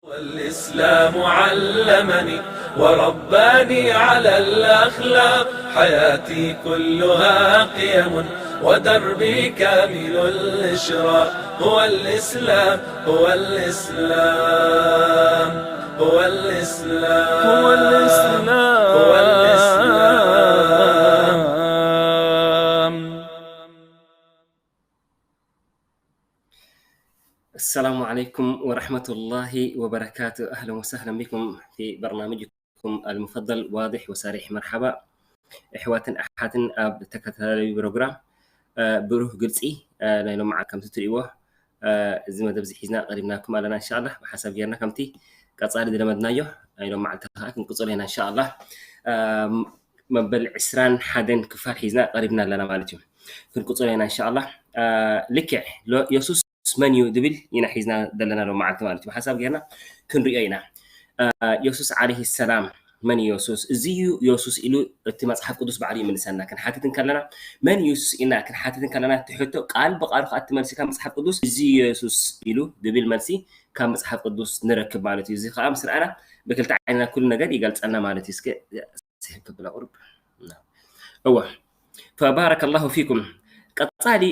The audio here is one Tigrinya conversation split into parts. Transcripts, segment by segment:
والإسلام علمني ورباني على الأخلاق. حياتي كلها قيم ودربي كامل الإشراق. هو الإسلام، هو الإسلام، هو الإسلام، هو الإسلام، هو الإسلام. السلام عليكم ورحمة الله وبركاته. أهلا وسهلا بكم في برنامجكم المفضل واضح وصريح. مرحبا أحواتن أحاتن أب تكتالي بروجرام. آه، بروح قلسي. آه، نايلو معكم تتريوه. آه، زي ما دبزي حيزنا قريبناكم على إن شاء الله. وحسب جيرنا كمتي. كتصالي دلمدنايو. نايلو مع التخاكم قصولينا إن شاء الله. آم، መበል ዕስራን ሓደን ክፋል ሒዝና ቀሪብና ኣለና ማለት እዩ። ክንቅፅሎ ኢና እንሻላ። ልክዕ የሱስ መን እዩ ዝብል ኢና ሒዝና ዘለና ሎ መዓልቲ ማለት እዩ። ሓሳብ ጌርና ክንሪኦ ኢና። የሱስ ዓለይሂ ሰላም መን እዩ የሱስ? እዚ እዩ የሱስ ኢሉ እቲ መፅሓፍ ቅዱስ ባዕሉ ይምልሰና። ክንሓትት እንከለና መን እዩ የሱስ ኢልና ክንሓትት እንከለና እቲ ሕቶ ቃል ብቃሉ ከዓ እቲ መልሲ ካብ መፅሓፍ ቅዱስ እዚ እዩ የሱስ ኢሉ ዝብል መልሲ ካብ መፅሓፍ ቅዱስ ንረክብ ማለት እዩ። እዚ ከዓ ምስ ረኣና ብክልተ ዓይንና ኩሉ ነገር ይገልፀልና ማለት እዩ። እስከ ስሕብ ክብል ኣቁርብ እወ ፈባረከ ላሁ ፊኩም። ቀፃሊ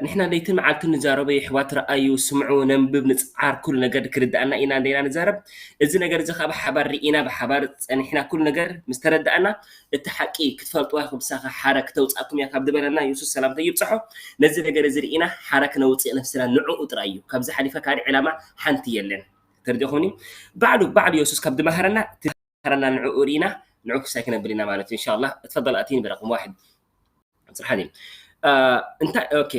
ንሕና ለይትን መዓልትን ንዛረቦ የሕዋት ረኣዩ ስምዑ ነንብብ ንፅዓር ኩሉ ነገር ክርድኣና ኢና እንዴና ንዛረብ። እዚ ነገር እዚ ከዓ ብሓባር ርኢና ብሓባር ፀኒሕና ኩሉ ነገር ምስ ተረዳእና እቲ ሓቂ ክትፈልጥዋ ኢኹም ብሳኻ ሓረ ክተውፃእኩም እያ ካብ ዝበለና የሱስ ሰላምታ ይብፅሖ። ነዚ ነገር እዚ ርኢና ሓረ ክነውፅእ ነፍስና ንዕኡ ጥራይ እዩ። ካብዚ ሓሊፈ ካልእ ዕላማ ሓንቲ የለን። ተረዲእኹምኒ? ባዕሉ ባዕሉ የሱስ ካብ ዝመሃረና እቲ መሃረና ንዕኡ ርኢና ንዕኡ ክሳይ ክነብል ኢና ማለት እዩ። እንሻላ እትፈደል ኣቲኒ ብረቅም ዋሕድ ቁፅሪ ሓደ እንታይ ኦኬ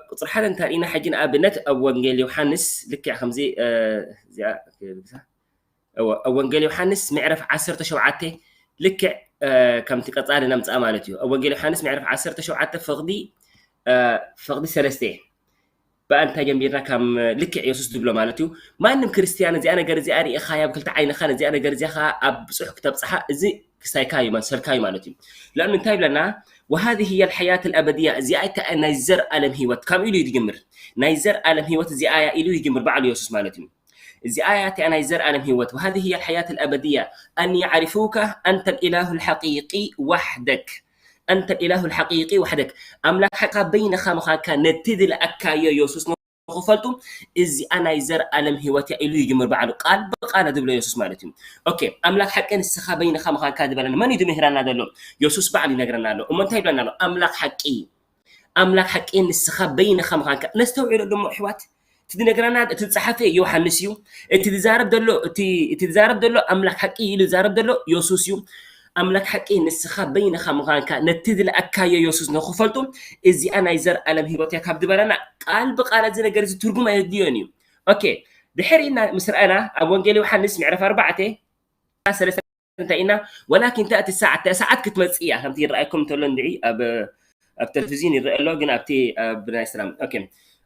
ቁፅሪ ሓደ እንታይ ርኢና ሕጂ ንኣብነት ኣብ ወንጌል ዮሃንስ ልክዕ ከምዚ እዚኣ ኣብ ወንጌል ዮሃንስ ምዕረፍ ዓሰርተ ሸውዓተ ልክዕ ከምቲ ቀፃሊ ነምፅኣ ማለት እዩ። ኣብ ወንጌል ዮሃንስ ምዕረፍ ዓሰርተ ሸውዓተ ፍቕዲ ፍቕዲ ሰለስተ ብኣ እንታይ ጀሚርና ካብ ልክዕ የሱስ ዝብሎ ማለት እዩ። ማንም ክርስትያን እዚኣ ነገር እዚኣ ርኢኻያ ብክልተ ዓይንኻ ነዚኣ ነገር እዚኣ ከዓ ኣብ ብፁሕ ክተብፅሓ እዚ ክሳይካ እዩ መሰልካ እዩ ማለት እዩ። ለእኑ እንታይ ይብለና? وهذه هي الحياة الأبدية እዚኣ እታ ናይ ዘር ኣለም ህይወት ካብ ኢሉ እዩ ዝጅምር። ናይ ዘር ኣለም ህይወት እዚኣ እያ ኢሉ ይጅምር ባዕሉ የሱስ ማለት እዩ። እዚኣ እያ እቲኣ ናይ ዘር ኣለም ህይወት وهذه هي الحياة الأبدية أن يعرفوك أنت الإله الحقيقي وحدك أنت الإله الحقيقي وحدك ኣምላክ ሓቃ በይንኻ ምዃንካ ነቲ ዝለኣካዮ የሱስ ንክፈልጡ እዚኣ ናይ ዘር ኣለም ህይወት እያ ኢሉ ይጅምር ባዕሉ ቃል ብቃል ዝብሎ የሱስ ማለት እዩ። ኦኬ ኣምላክ ሓቂ ንስኻ በይንኻ ምዃንካ ዝበለና መን እዩ ዝምህረና ዘሎ? የሱስ ባዕሉ ይነግረና ኣሎ። እሞ እንታይ ይብለና ኣሎ? ኣምላክ ሓቂ ኣምላክ ሓቂ ንስኻ በይንኻ ምዃንካ ነስተውዕሎ ደሞ ኣሕዋት እቲ ዝነግረና እቲ ዝፀሓፈ ዮሃንስ እዩ። እቲ ዝዛረብ ዘሎ እቲ እቲ ዝዛረብ ዘሎ ኣምላክ ሓቂ ኢሉ ዝዛረብ ዘሎ የሱስ እዩ። ኣምላክ ሓቂ ንስኻ በይንኻ ምዃንካ ነቲ ዝለኣካዮ የሱስ ንክፈልጡ እዚኣ ናይ ዘር ኣለም ህይወት እያ ካብ ዝበለና ቃል ብቃል እዚ ነገር እዚ ትርጉም ኣየድልዮን እዩ። ኦኬ ድሕር ኢና ምስ ረኣና ኣብ ወንጌል ዮሃንስ ምዕራፍ ኣርባዕተ ሰለስተ እንታይ ኢና ወላኪን ተእቲ ሰዓት እታ ሰዓት ክትመፅእ እያ ከምቲ ይረኣየኩም እንተሎ እንድዒ ኣብ ኣብ ተለቪዝዮን ይረአ ኣሎ ግን ኣብቲ ኣብ ናይ ስላም ኦኬ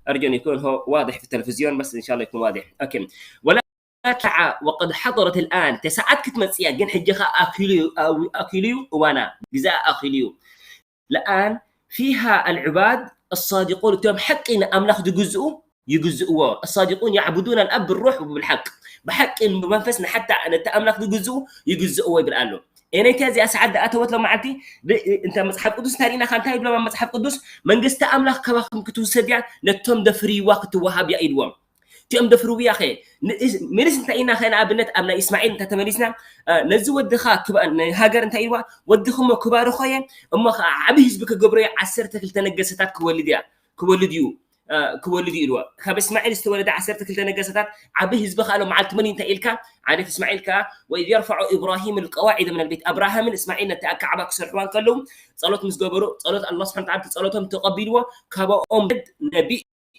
أرجو أن يكون هو واضح في التلفزيون بس إن شاء الله يكون واضح أوكي ولا ساعة وقد حضرت الآن እታ ሰዓት ክትመፅእ እያ ግን ሕጂ ኸዓ ኣኺሉ እዩ ኣው- ኣኺሉ እዩ እዋና ግዜ ኣኺሉ እዩ الآن فيها العباد الصادقون እቶም ሓቂ ንኣምላኽ ዝግዝኡ ይግዝእዎ الصادقون يعبدون الأب بالروح وبالحق ብሓቂ ብመንፈስ ንሓታ ነቲ ኣምላኽ ዝግዝኡ ይግዝእዎ ይብል ኣሎ። ኤነይታ እዚኣ ሰዓት ዝኣተወት ሎመዓልቲ እንተ መፅሓፍ ቅዱስ እንታይ ርኢና ከ እንታይ ይብሎም ኣብ መፅሓፍ ቅዱስ መንግስቲ ኣምላኽ ካባኹም ክትውሰድ እያ ነቶም ዘፍርይዋ ክትወሃብ እያ ኢልዎም። እቲኦም ዘፍርውያ ኸ ምንስ እንታይ ኢና ኸ ንኣብነት ኣብ ናይ እስማዒል እንተ ተመሊስና ነዚ ወድኻ ሃገር እንታይ ኢልዋ ወድኽሞ ክባርኾ እየ እሞ ከዓ ዓብዪ ህዝቢ ክገብሮ እየ ዓሰርተ ክልተ ነገሰታት ክወልድ እያ ክወልድ እዩ ክወልድ እዩ ኢልዎ ካብ እስማዒል ዝተወለደ ዓሰርተ ክልተ ነገሰታት ዓብዪ ህዝቢ ከዓ ሎ መዓልቲ መን እንታይ ኢልካ ዓደት እስማዒል ከዓ وإذ يرفع إبراهيم القواعد من البيت ኣብርሃምን እስማዒል ነቲ ኣካዕባ ክሰርሕዋ እንከለዉ ጸሎት ምስ ገበሩ ጸሎት ኣላ ስብሓን ተዓላ ጸሎቶም ተቐቢልዎ ካባኦም ነቢ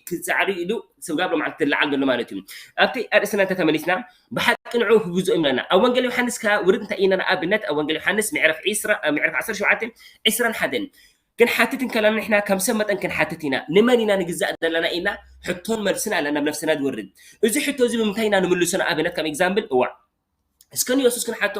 ክዛዕሪ ኢሉ ስጋብ ሎመዓልቲ ትለዓል ዘሎ ማለት እዩ ኣብቲ ኣርእስና እንተ ተመሊስና ብሓቂ ንዑ ክግዝኦ ይብለና ኣብ ወንጌል ዮሓንስ ከዓ ውርድ እንታይ ኢና ንኣብነት ኣብ ወንጌል ዮሓንስ ምዕራፍ ምዕራፍ ዓሰርተ ሸውዓተ ዕስራን ሓደን ክንሓትት እንከለና ንሕና ከም ሰብ መጠን ክንሓትት ኢና። ንመን ኢና ንግዛእ ዘለና ኢልና ሕቶን መልስን ኣለና ኣብ ነፍስና ዝወርድ። እዚ ሕቶ እዚ ብምንታይ ኢና ንምልሶ? ንኣብነት ከም ኤግዛምፕል እዋ እስከ ንየሱስ ክንሓቶ፣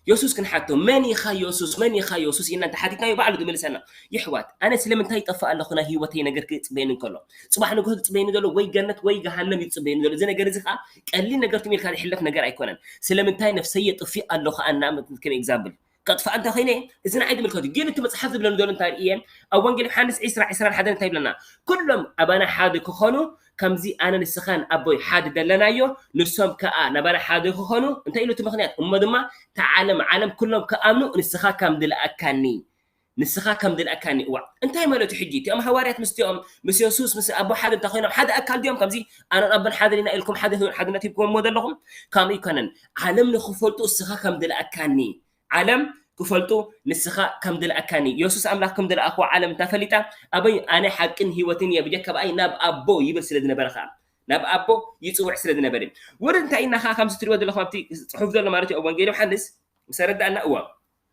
የሱስ ክንሓቶ፣ መን ኢኻ የሱስ፣ መን ኢኻ የሱስ ኢልና እንተሓቲትናዮ ባዕሉ ዝምልሰና። የሕዋት፣ ኣነ ስለምንታይ ይጠፍእ ኣለኹ ናይ ህይወተይ ነገር ክጽበየኒ እንከሎ? ጽባሕ ንግሆ ዝጽበየኒ ዘሎ ወይ ገነት ወይ ገሃነም እዩ ዝጽበየኒ ዘሎ። እዚ ነገር እዚ ከኣ ቀሊል ነገር ትም ኢልካ ዝሕለፍ ነገር ኣይኮነን። ስለምንታይ ነፍሰይ የጥፍእ ኣለኹ? ኣና ከም ኤግዛምፕል ከጥፍኣ እንተ ኸይነ፣ እዚ ንዓይ ዝምልከቱ። ግን እቲ መጽሓፍ ዝብለኒ ዘሎ እንታይ ርእየ? ኣብ ወንጌል ዮሃንስ ዒስራ፣ ዒስራን ሓደን እንታይ ይብለና? ኩሎም ኣባና ሓደ ክኾኑ፣ ከምዚ ኣነ ንስኻን ኣቦይ ሓደ ዘለናዮ፣ ንሶም ከኣ ናባና ሓደ ክኾኑ፣ እንታይ ኢሉ እቲ ምኽንያት? እሞ ድማ፣ እታ ዓለም፣ ዓለም ኩሎም ክኣምኑ ንስኻ ከም ድልኣካኒ፣ ንስኻ ከም ድልኣካኒ። እዋ፣ እንታይ ማለቱ ሕጂ? እቲኦም ሃዋርያት ምስቲኦም፣ ምስ የሱስ፣ ምስ ኣቦ ሓደ እንተ ኾይኖም፣ ሓደ ኣካል ድዮም? ከምዚ ኣነን ኣቦን ሓደ ኢና ኢልኩም ሓደ፣ ሓድነት ሂብኩምዎ ዘለኹም? ከምኡ ኣይኮነን። ዓለም ንኽፈልጡ እስኻ ከም ድልኣካኒ፣ ዓለም ክፈልጡ ንስኻ ከም ድልኣካኒ፣ የሱስ ኣምላኽ ከም ድልኣኽዎ ዓለም እንተፈሊጣ፣ ኣበይ ኣነ ሓቅን ህይወትን እየ፣ ብጀካ ብኣይ ናብ ኣቦ ይብል ስለ ዝነበረ ኸኣ፣ ናብ ኣቦ ይጽውዕ ስለ ዝነበረ። ወደ እንታይ ኢና ኸኣ ከምዚ ትሪእዎ ዘለኹም ኣብቲ ጽሑፍ ዘሎ ማለት እዩ፣ ኣብ ወንጌል ዮሃንስ ምስ ኣረዳእና፣ እዋ፣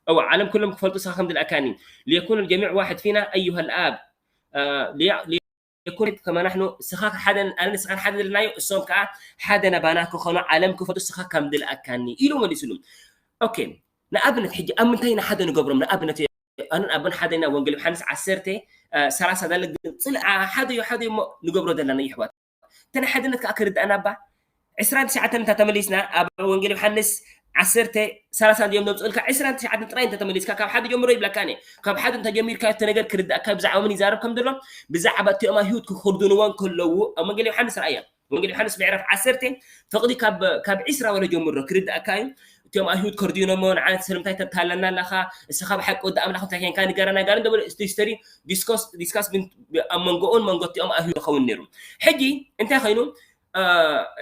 እዋ፣ ዓለም ኩሎም ክፈልጡ ንስኻ ከም ድልኣካኒ፣ ليكون الجميع واحد فينا أيها الآب፣ አ፣ ሊያ-፣ ሊ-፣ የኩን ከማ ናሕኑ፣ ንስኻ ሓደ፣ ኣነ ንስኻን ሓደ ዘለናዮ፣ እሶም ከኣ ሓደ ናባና ክኾኑ፣ ዓለም ክፈልጡ ንስኻ ከም ድልኣካኒ ኢሉ መሊሱሉ። ኦኬ፣ ንኣብነት ሕጂ ኣብ ምንታይ ኢና ሓደ ንገብሮም? ንኣብነት ኣነን ኣቦን ሓደ ኢና፣ ወንጌል ዮሃንስ ዓሰርተ፣ አ፣ ሰላሳ ዳለ ግንጽል፣ አ፣ ሓደ እዩ፣ ሓደ እዩ እሞ ንገብሮ ዘለና የሕዋት። እቲ ናይ ሓድነት ከኣ ክርድኣና እባ ዕስራን ትሽዓተን እንተ ተመሊስና ኣብ ወንጌል ዮሃንስ ዓሰርተ ሰላሳ እንድዮም ዘምጽኡልካ፣ ዕስራን ትሽዓተን ጥራይ እንተ ተመሊስካ፣ ካብ ሓደ ጀምሮ ይብለካ እኔ። ካብ ሓደ እንተ ጀሚርካ፣ እቲ ነገር ክርድኣካ፣ ብዛዕባ መን ይዛረብ ከም ዘሎ፣ ብዛዕባ እቲኦም ኣይሁድ ክኽርድንዎ እንከለዉ፣ ኣብ ወንጌል ዮሃንስ ረኣያ። ወንጌል ዮሃንስ ምዕራፍ ዓሰርተ፣ ፍቕዲ ካብ፣ ካብ ዒስራ ወለ ጀምሮ ክርድኣካ እዩ። እቲኦም ኣይሁድ ከርድኖሞ፣ ንዓና ስለምንታይ ተታለና ኣለኻ? እስኻ ብሓቂ ወዲ ኣምላኽ እንታይ ኬንካ ንገረና፣ ጋር እንደበለ፣ እቲ ሂስተሪ ዲስኮስ፣ ዲስካስ ቢን-፣ ኣብ መንጎኡን መንጎ እቲኦም ኣይሁድ ይኸውን ነይሩ። ሕጂ እንታይ ኾይኑ? አ፣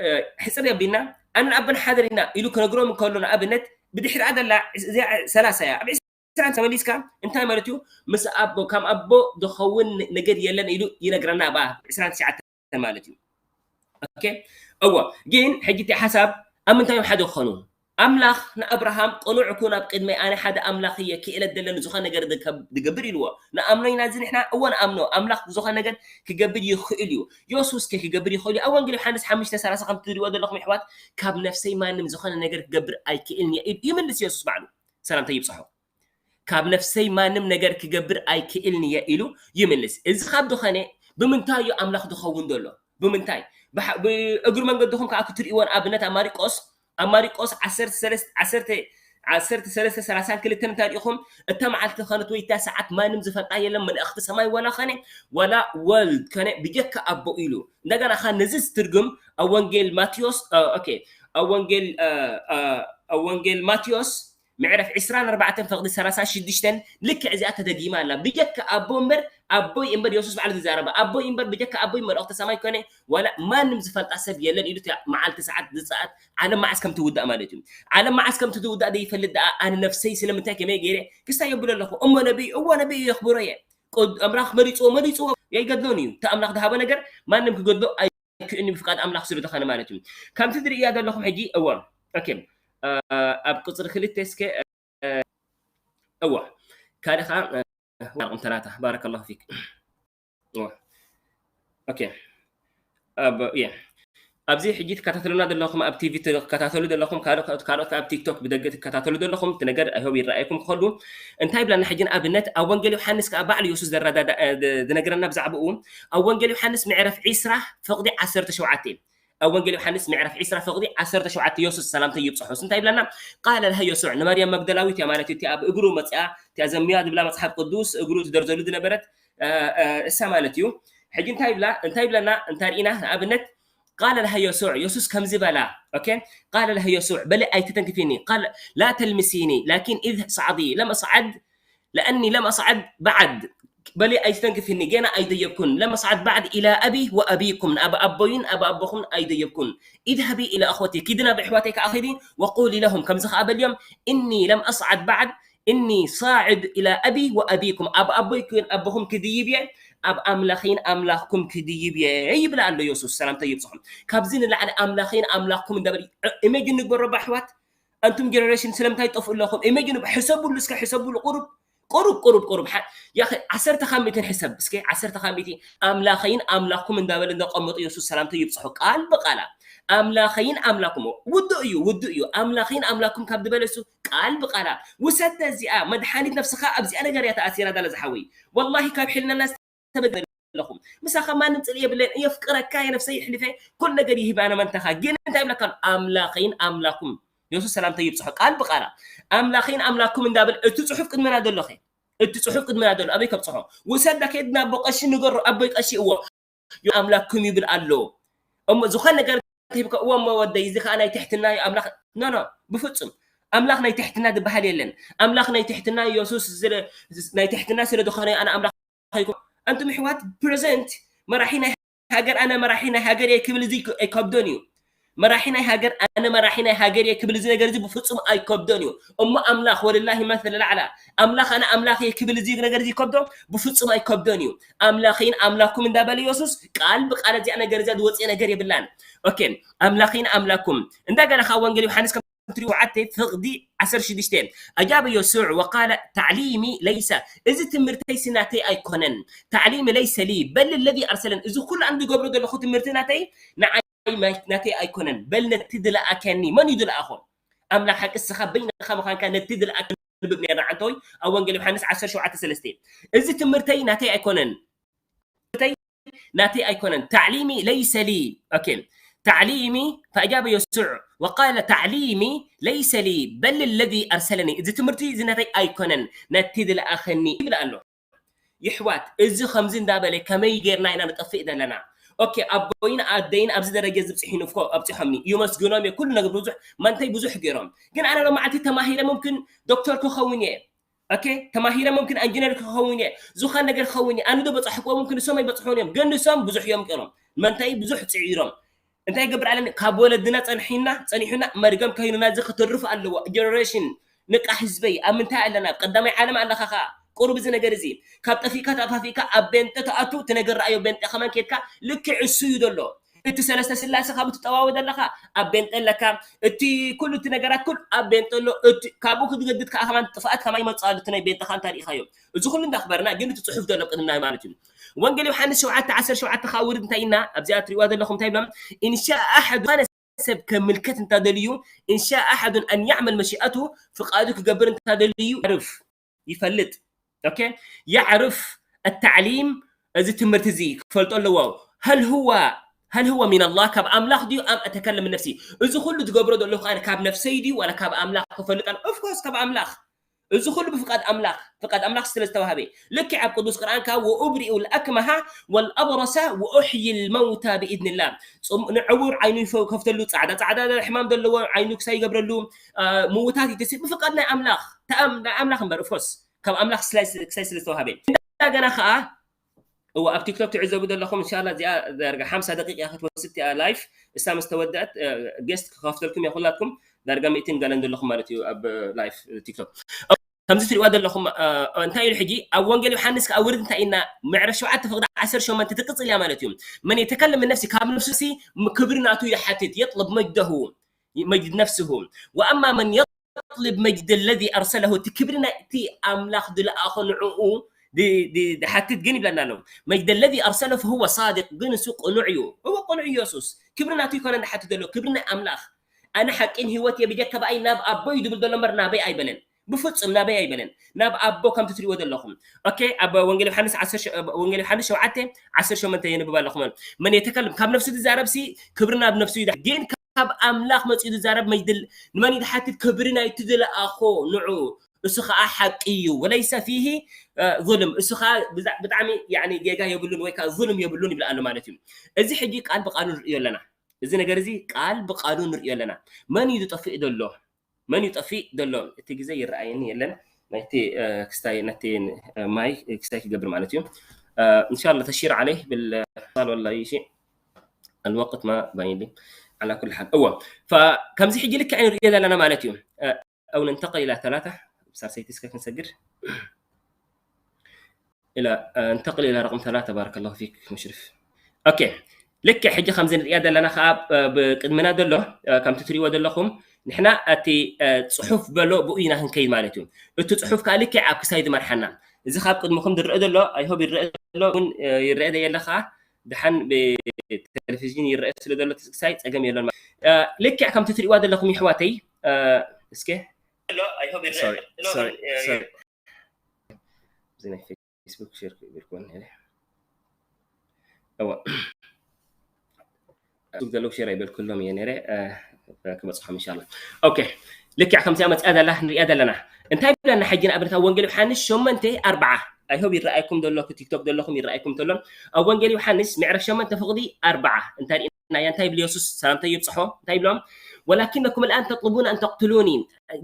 አ፣ ሕጽር የቢልና፣ ኣነን ኣቦን ሓደ ኢና ኢሉ ክነግሮም እንከሎ፣ ንኣብነት፣ ብድሕሪኣ ዘላ እዚኣ ሰላሳ እያ። ኣብ ዕስራን ተመሊስካ እንታይ ማለት እዩ? ምስ ኣቦ፣ ከም ኣቦ ዝኸውን ነገር የለን ኢሉ ይነግረና፣ ኣብ ዕስራን ትሽዓተን ማለት እዩ። ኦኬ? እወ፣ ግን ሕጂ እቲ ሓሳብ ኣብ ምንታይ እዮም ሓደ ክኾኑ? ኣምላኽ ንኣብርሃም፣ "ቅኑዕ ኩን ኣብ ቅድመይ፣ ኣነ ሓደ ኣምላኽ እየ፣ ክእለት ዘለኒ ዝኾነ ነገር ዝከብ-፣ ዝገብር" ኢልዎ። ንኣምኖ ኢና እዚ ንሕና? እወ ንኣምኖ። ኣምላኽ ዝኾነ ነገር ክገብር ይኽእል እዩ። የሱስ ከ ክገብር ይኽእል እዩ? ኣብ ወንጌል ዮሃንስ ሓሙሽተ ሰላሳ ከም ትሪእዎ ዘለኹም የሕዋት፣ "ካብ ነፍሰይ ማንም ዝኾነ ነገር ክገብር ኣይክእልን እየ" ኢሉ ይምልስ የሱስ ባዕሉ። ሰላምታ ይብጽሖ። "ካብ ነፍሰይ ማንም ነገር ክገብር ኣይክእልን እየ" ኢሉ ይምልስ። እዚ ካብ ዝኾነ ብምንታይ እዩ ኣምላኽ ዝኸውን ዘሎ? ብምንታይ? ብሓ-፣ ብእግሪ መንገድኹም ከኣ ክትርእይዎ ንኣብነት ኣብ ማሪቆስ፣ ኣብ ማሪቆስ ዓሰርተ ሰለስተ፣ ዓሰርተ፣ ዓሰርተ ሰለስተ ሰላሳን ክልተን እንተ ሪኢኹም፣ እታ መዓልቲ ኾነት ወይ እታ ሰዓት ማንም ዝፈልጣ የለን፣ መላእኽቲ ሰማይ ዋላ ኾነ፣ ዋላ ወልድ ኮነ፣ ብጀካ ኣቦ ኢሉ። እንደገና ኸ ነዚ ዝትርጉም ኣብ ወንጌል ማቴዎስ፣ እ፣ ኦኬ፣ ኣብ ወንጌል፣ እ፣ እ፣ ኣብ ወንጌል ማቴዎስ ምዕራፍ ዕስራን ኣርባዕተን ፍቕዲ ሰላሳ ሽዱሽተን ልክዕ እዚኣ ተደጊማ ኣላ። ብጀካ ኣቦ እምበር፣ ኣቦይ እምበር፣ የሱስ ባዕሉ ዝዛረባ፣ ኣቦይ እምበር፣ ብጀካ ኣቦይ መላእኽቲ ሰማይ ኮነ ዋላ ማንም ዝፈልጣ ሰብ የለን ኢሉ፣ እታ መዓልቲ ሰዓት ዝጸኣት ዓለም መዓስ ከም ትውዳእ ማለት እዩ። ዓለም መዓስ ከም ትውዳእ ዘይፈልጥ ደኣ ኣነ ነፍሰይ ስለምንታይ ከመይ ገይረ ክስታይ የብሎ ኣለኹ? እሞ ነቢይ፣ እዎ ነቢይ የኽብሮ እየ። ቅድ-፣ ኣምላኽ መሪጽዎ፣ መሪጽዎ፣ የይገድሎን እዩ። እቲ ኣምላኽ ዝሃቦ ነገር ማንም ክገድሎ ኣይክእልን እዩ፣ ብፍቃድ ኣምላኽ ስለ ዝኾነ ማለት እዩ። ከምቲ ትርእያ ዘለኹም ሕጂ፣ እዎ፣ ኦኬ፣ እ፣ ኣብ ቁጽሪ ክልተ እስከ፣ እ፣ እዎ፣ ካልእ ኸኣ፣ እ፣ ዋርቕም ተላታ፣ ባረከላሁ ፊክ። እዎ። ኦኬ። ኣብ፣ የ። ኣብዚ ሕጂ ትከታተሉና ዘለኹም፣ ኣብ ቲቪ ትከታተሉ ዘለኹም፣ ካልኦት፣ ካልኦት ኣብ ቲክቶክ ብደገ ትከታተሉ ዘለኹም፣ እቲ ነገር ኣይሆብ ይረኣየኩም ክኸሉ። እንታይ ይብለና ሕጂ ንኣብነት ኣብ ወንጌል ዮሃንስ ከኣ ባዕሉ የሱስ ዘረዳዳ-፣ እ፣ ዝ-፣ ዝነግረና ብዛዕባኡ፣ ኣብ ወንጌል ዮሃንስ ምዕራፍ ዒስራ ፍቕዲ ዓሰርተ ሸውዓተ። ኣብ ወንጌል ዮሃንስ ምዕራፍ ዒስራ ፍቕዲ ዓሰርተ ሸውዓተ የሱስ ሰላምታ ይብጽሖስ እንታይ ይብለና? ቃለ ለሃ የሱዕ፣ ንመርያም መግደላዊት እያ ማለት እዩ፣ እቲኣ ኣብ እግሩ መጽኣ፣ እቲኣ ዘምያ ዝብላ መጽሓፍ ቅዱስ እግሩ ትደርዘሉ ዝነበረት፣ እ፣ እ፣ እሳ ማለት እዩ። ሕጂ እንታይ ይብላ፣ እንታይ ይብለና? እንታይ ርኢና? ንኣብነት ቃለ ለሃ የሱዕ፣ የሱስ ከምዚ በላ። ኦኬ? ቃለ ለሃ የሱዕ፣ በሊ ኣይትተንክፊኒ። ቃል ላ ተልምሲኒ ላኪን ኢዝ ሰዓዲ ለም ኣስዓድ ለኣኒ ለም ኣስዓድ ባዕድ፣ በሊ ኣይትተንክፍኒ፣ ጌና ኣይደየብኩን። ለም ኣስዓድ ባዕድ ኢላ ኣቢ ወኣቢኩም፣ ናብ ኣቦይን ኣብ ኣቦኹምን ኣይደየብኩን። ኢድሃቢ ኢላ ኣኽወቲ፣ ኪዲ ናብ ኣሕዋተይ ከኣ ኺዲ፣ ወቁሊ ለሁም፣ ከምዚ ከኣ በልዮም፣ እኒ ለም ኣስዓድ ባዕድ፣ እኒ ሳዕድ ኢላ ኣቢ ወኣቢኩም፣ ኣብ ኣቦይን ኣቦኹም ክድይብ እየ፣ ኣብ ኣምላኸይን ኣምላኽኩም ክድይብ እየ ይብል ኣሎ የሱስ፣ ሰላምታ ይብጽሖም። ካብዚ ንላዕሊ ኣምላኸይን ኣምላኽኩም እንዳበለ፣ እ-፣ ኢሜጅን ንግበሮ ባ ኣሕዋት፣ ኣንቱም ጀነሬሽን ስለምንታይ ትጠፍኡ ኣለኹም? ኢሜጅን ሕሰቡሉ እስከ፣ ሕሰቡሉ ቁሩብ። ቁሩብ ቁሩብ ቁሩብ ሓ- ያኸ ዓሰርተ ካብ ሚእትን ሕሰብ እስከ፣ ዓሰርተ ካብ ሚእቲ ኣምላኸይን ኣምላኩም እንዳበለ እንዳቀመጡ የሱስ ሰላምታ ይብጽሖ ቃል ብቃላ። ኣምላኸይን ኣምላኩም ውዱእ እዩ፣ ውዱእ እዩ። ኣምላኸይን ኣምላኩም ካብ ዝበለ እሱ ቃል ብቃላ ውሰድ። እዚኣ መድሓኒት ነፍስኻ ኣብዚኣ ነገር እያ ተኣሲራ ዳለ ዝሓወይ። ወላሂ ካብ ሕልናና ዝተበደለ ኣለኹም። ምሳኻ ማንም ጽልኢ የብለይን። የፍቅረካ፣ የነፍሰይ ይሕልፈ፣ ኩሉ ነገር ይህብ ኣነ መንታኻ። ግን እንታይ ይብለካ ኣሎ? ኣምላኸይን ኣምላኩም። የሱስ ሰላምታ ይብጽሖ ቃል ብቃላ። ኣምላኸይን ኣምላኩም እንዳበል እቲ ጽሑፍ ቅድመና ዘሎ ኸ? እቲ ጽሑፍ ቅድመና ዘሎ ኣበይ ከብጽሖ? ውሰዳ ከይድ ናብ ቀሺ ንገሮ፣ ኣቦይ ቀሺ እዎ ኣምላኩም ይብል ኣሎ። እሞ ዝኾነ ነገር ሂብካ እዎ እሞ ወደይ፣ እዚ ኸኣ ናይ ትሕትና እዩ ኣምላኽ። ኖ፣ ኖ፣ ብፍጹም። ኣምላኽ ናይ ትሕትና ዝበሃል የለን። ኣምላኽ ናይ ትሕትና የሱስ ስለ-፣ ናይ ትሕትና ስለ ዝኾነ ኣነ ኣምላኽ ኣይኮ-፣ ኣንቱም ኣሕዋት ፕረዘንት መራሒ ናይ ሃገር፣ ኣነ መራሒ ናይ ሃገር እየ ክብል እዚ ኣይኮ-፣ ኣይከብዶን እዩ። መራሒ ናይ ሃገር፣ ኣነ መራሒ ናይ ሃገር እየ ክብል እዚ ነገር እዚ ብፍጹም ኣይከብዶን እዩ። እሞ ኣምላኽ ወልላሂ መሰል ኣዕላ፣ ኣምላኽ ኣነ ኣምላኽ እየ ክብል እዚ ነገር እዚ ይከብዶ? ብፍጹም ኣይከብዶን እዩ። ኣምላኸይን ኣምላኩም እንዳበለ የሱስ ቃል ብቃል እዚኣ ነገር እዚኣ ዝወፅእ ነገር የብላን። ኦኬ፣ ኣምላኸይን ኣምላኩም። እንደገና ኸዓ ወንጌል ዮሃንስ ከም ትሪኡ ሸውዓተ ፍቕዲ ዓሰርተ ሽዱሽተ ኣጃበ የሱዕ ወቃለ ታዕሊሚ ለይሰ፣ እዚ ትምህርተይ ሲ ናተይ ኣይኮነን። ታዕሊሚ ለይሰ ሊ በል ለዚ ኣርሰለን፣ እዚ ኩሉ ኣነ ዝገብሮ ዘለኹ ትምህርቲ ናተይ ንዓይ ማይ-፣ ናተይ ኣይኮነን፣ በል ነቲ ዝለኣከኒ። መን እዩ ዝለኣኾ? ኣምላኽ ሓቂ እስኻ በይንኻ ምዃንካ ነቲ ዝለኣከኒ ንብብ ነርና ዓንተወይ ኣብ ወንጌል ዮሃንስ ዓሰርተ ሸውዓተ ሰለስተ። እዚ ትምህርተይ ናተይ ኣይኮነን። ትምህርተይ ናተይ ኣይኮነን። ታዕሊሚ ለይሰ ሊ። ኦኬ። ታዕሊሚ ፈኣጃበ የሱዕ ወቃለ ታዕሊሚ ለይሰ ሊ በል ለዚ ኣርሰለኒ። እዚ ትምህርቲ እዚ ናተይ ኣይኮነን፣ ነቲ ዝለኣኸኒ ይብል ኣሎ። ይሕዋት፣ እዚ ከምዚ እንዳበለ ከመይ ጌርና ኢና ንጠፍእ ዘለና? ኦኬ፣ ኣቦይን ኣደይን ኣብዚ ደረጃ እዚ ብጽሒኑ እኮ ኣብጺሖምኒ። የመስግኖም እየ፣ ኩሉ ነገር ብዙሕ፣ መንተይ ብዙሕ ጌሮም። ግን ኣነ ሎማዓንቲ ተማሂረ ሙምክን ዶክተር ክኸውን እየ። ኦኬ፣ ተማሂረ ሙምክን ኢንጂነር ክኸውን እየ፣ ዝኾነ ነገር ክኸውን እየ። ኣነ ዶ በጻሕክዎ ሙምክን ንሶም ኣይበጽሑን እዮም። ግን ንሶም ብዙሕ እዮም ጌሮም። መንተይ ብዙሕ ጽዒሮም። እንታይ ይገብር ኣለኒ? ካብ ወለድና ጸንሒና፣ ጸኒሑና መርገም ከይኑ ናዚ ክትርፍ ኣለዎ። ጀነሬሽን ንቃሕ ህዝበይ፣ ኣብ ምንታይ ኣለና? ኣብ ቀዳማይ ዓለም ኣለኻ ኸኣ። ቁሩብ እዚ ነገር እዚ ካብ ጠፊእካ ተኣፋፊእካ ኣብ ቤንጠ ትኣቱ፣ እቲ ነገር ረኣዮ ቤንጠ ከማን ኬድካ ልክዕ እሱ እዩ ዘሎ። እቲ ሰለስተ ስላሴ ካብ እትጠዋወ ዘለኻ ኣብ ቤንጠ ኣለካ። እቲ ኩሉ እቲ ነገራት ኩሉ ኣብ ቤንጠ ኣሎ። እቲ ካብኡ ክትገድድ ከኣ ከማን ጥፍኣት ከማን ይመጽእ ኣሎ። እቲ ናይ ቤንጠኻ እንተ ርኢኻዮ። እዚ ኩሉ እንዳኽበርና ግን እቲ ጽሑፍ ዘሎ ቅድምና ማለት እዩ። ወንጌል ዮሃንስ ሸውዓተ ዓሰርተ ሸውዓተ ከኣ ውርድ እንታይ ኢልና ኣብዚኣ ትሪእዋ ዘለኹም እንታይ ኢሎም? ኢንሻ ኣሐድ ዝኾነ ሰብ ከምልከት እንተደልዩ፣ ኢንሻ ኣሐዱን ኣን ያዕመል መሺኣቱ፣ ፍቓዱ ክገብር እንተደልዩ፣ ያዕርፍ፣ ይፈልጥ። ኦኬ? ያዕርፍ ኣታዕሊም፣ እዚ ትምህርቲ እዚ ክፈልጦ ኣለዎ። ሀል ሁወ፣ ሀል ሁወ ሚን ኣላህ፣ ካብ ኣምላኽ ድዩ፣ ኣም ኣተከለም ምን ነፍሲ? እዚ ኩሉ ዝገብሮ ዘለኹ ኣነ ካብ ነፍሰይ ድዩ ዋላ ካብ ኣምላኽ ክፈልጥ ኣለ-? ኦፍ ኮርስ ካብ ኣምላኽ። እዚ ኩሉ ብፍቃድ ኣምላኽ፣ ፍቃድ ኣምላኽ ስለ ዝተዋህበ። ልክዕ ኣብ ቅዱስ ቁርኣን ከኣ "ወኡብሪኡ ልኣክመሃ ወልኣብረሰ ወኡሕዪ ልመውታ ብኢዝኒላህ።" ጽም-፣ ንዕውር ዓይኑ ይፈ-፣ ከፍተሉ፣ ጻዕዳ ጻዕዳ ሕማም ዘለዎ ዓይኑ ክሳይ ይገብረሉ፣ አ፣ ምውታት ይትስእ ብፍቃድ ናይ ኣምላኽ። ተኣም-፣ ናይ ኣምላኽ እምበር፣ ኦፍኮርስ፣ ካብ ኣምላኽ ክሳይ፣ ክሳይ ስለ ዝተዋህበ። እንደገና ከኣ እወ፣ ኣብ ቲክቶክ ትዕዘቡ ዘለኹም፣ እንሻላ እዚኣ ዳርጋ ሓምሳ ደቂቕ እያ ክትወስድ እያ ላይፍ። እሳ ምስ ተወደአት፣ እ፣ ጌስት ክኸፍተልኩም እየ ኩላትኩም። ዳርጋ ሚእትን ገለን ዘለኹም ማለት እዩ ኣብ ላይፍ ቲክቶክ። ከምዚ ትሪእዋ ዘለኹም፣ እ፣ እንታይ ኢሉ ሕጂ? ኣብ ወንጌል ዮሃንስ ከኣ ውርድ እንታይ ኢልና? ምዕራፍ ሸውዓተ ፍቕዲ ዓሰርተ ሸሞንተ ትቅጽል እያ ማለት እዩ። መን የተከለም ምን ነፍሲ፣ ካብ ነፍሱ ሲ ክብሪ ናቱ ይሓትት፣ የጥልብ መጅደሁ። መጅድ ነፍስሁ። ወኣማ መን የጥልብ መጅድ ለዚ ኣርሰለሁ፣ እቲ ክብሪ ናይቲ ኣምላኽ ዝለኣኾ ንዕኡ ድ-፣ ድ-፣ ድሓትት ግን ይብለና ኣሎ። መጅድ ለዚ ኣርሰለሁ ፈሁወ ሳድቅ፣ ግን እሱ ቅኑዕ እዩ። እወ ቅኑዕ እዩ የሱስ። ክብሪ ናቱ ይኮነን ድሓትት ዘሎ፣ ክብሪ ናይ ኣምላኽ። ኣነ ሓቂን ህይወት እየ፣ ብጀካ ብኣይ ናብ ኣቦ እዩ ዝብል ዘሎ እምበር ናበይ ኣይበለን። ብፍጹም ናበይ ኣይበለን። ናብ ኣቦ ከምቲ ትሪእዎ ዘለኹም። ኦኬ፣ ኣብ ወንጌል ዮሃንስ ዓሰርተ ሸ-፣ ወንጌል ዮሃንስ ሸውዓተ ዓሰርተ ሸሞንተ የንብብ ኣለኹም። መን የተከልም፣ ካብ ነፍሱ ዝዛረብ ሲ ክብሪ ናብ ነፍሱ እዩ። ግን ካብ ኣምላኽ መጺኡ ዝዛረብ መጅድል ንመን እዩ ዝሓትት? ክብሪ ናይቲ ዝለኣኾ ንዑ። እሱ ኸኣ ሓቂ እዩ። ወለይሰ ፊሂ፣ እ፣ ዙልም። እሱ ኸኣ ብዛ-፣ ብጣዕሚ፣ ያዕኒ፣ ጌጋ የብሉን ወይ ከኣ ዙልም የብሉን ይብል ኣሎ ማለት እዩ። እዚ ሕጂ ቃል ብቃሉ ንርእዮ ኣለና። እዚ ነገር እዚ ቃል ብቃሉ ንርእዮ ኣለና። መን እዩ ዝጠፍእ ዘሎ? መን እዩ ጠፊእ ዘሎ? እቲ ግዜ ይረኣየኒ የለን። ናይቲ፣ እ፣ ክስታይ፣ ናይቲ፣ እ፣ ማይ፣ እ፣ ክስታይ ክገብር ማለት እዩ። እ፣ እንሻላ ተሺር ዓለይ ብል፣ እ፣ ቃል ወላሂ ሺ ኣልወቅት ማ ባይንሊ። ዓላ ኩል ሓል። እወ። ፈ-፣ ከምዚ ሕጂ ልክዕ ንርእዮ ዘለና ማለት እዩ። እ፣ ኣው ነንተቅል ኢላ ተላታ፣ ሳልሰይቲ እስከ ክንሰግድ። ኢላ፣ እ፣ እንተቅል ኢላ ረቅም ተላታ፣ ባረከላሁ ፊክ ሙሽሪፍ። ኦኬ። ልክዕ ሕጂ ከምዚ ንርእያ ዘለና ከኣ፣ እ፣ ብቅድምና ዘሎ፣ እ፣ ከምቲ ትሪእዎ ዘለኹም፣ ንሕና እቲ ጽሑፍ በሎ ብኡ ኢና ክንከይድ ማለት እዩ። እቲ ጽሑፍ ከዓ ልክዕ ኣብ ክሳይ ዝመርሓና። እዚ ካብ ቅድምኹም ዝረአ ዘሎ፣ I hope ይረአ ዘሎ እውን ይረአ ዘየለ ከዓ ድሓን ብቴሌቪዥን ይረአ ስለ ዘሎ እቲ ክሳይ ጸገም የለን። ልክዕ ከምቲ ትሪእዋ ዘለኹም ይሕዋተይ እስከ ፌስቡክ ሸር ክብል ኮን ነረ እዋ ሱቅ ዘለዉ ሸር ኣይበልኩሎም እየ ነረ ክበፅሖም እንሻላ። ኦኬ ልክዕ ከምዚኣ መፅኣ ዘላ ንሪኣ ዘለና። እንታይ ብለና ሕጂ ንኣብነት ኣብ ወንጌል ዮሓንስ ሸመንተ ኣርብዓ፣ I hope ይረኣየኩም ዘሎ ቲክቶክ ዘለኹም ይረኣየኩም ተሎ። ኣብ ወንጌል ዮሓንስ ምዕራፍ ሸመንተ ፍቕዲ ኣርብዓ እንታይ ርኢናያ? እንታይ ይብል የሱስ? ሰላምታ ይብፅሖ። እንታይ ይብሎም? ወላኪነኩም الآن تطلبون أن تقتلوني፣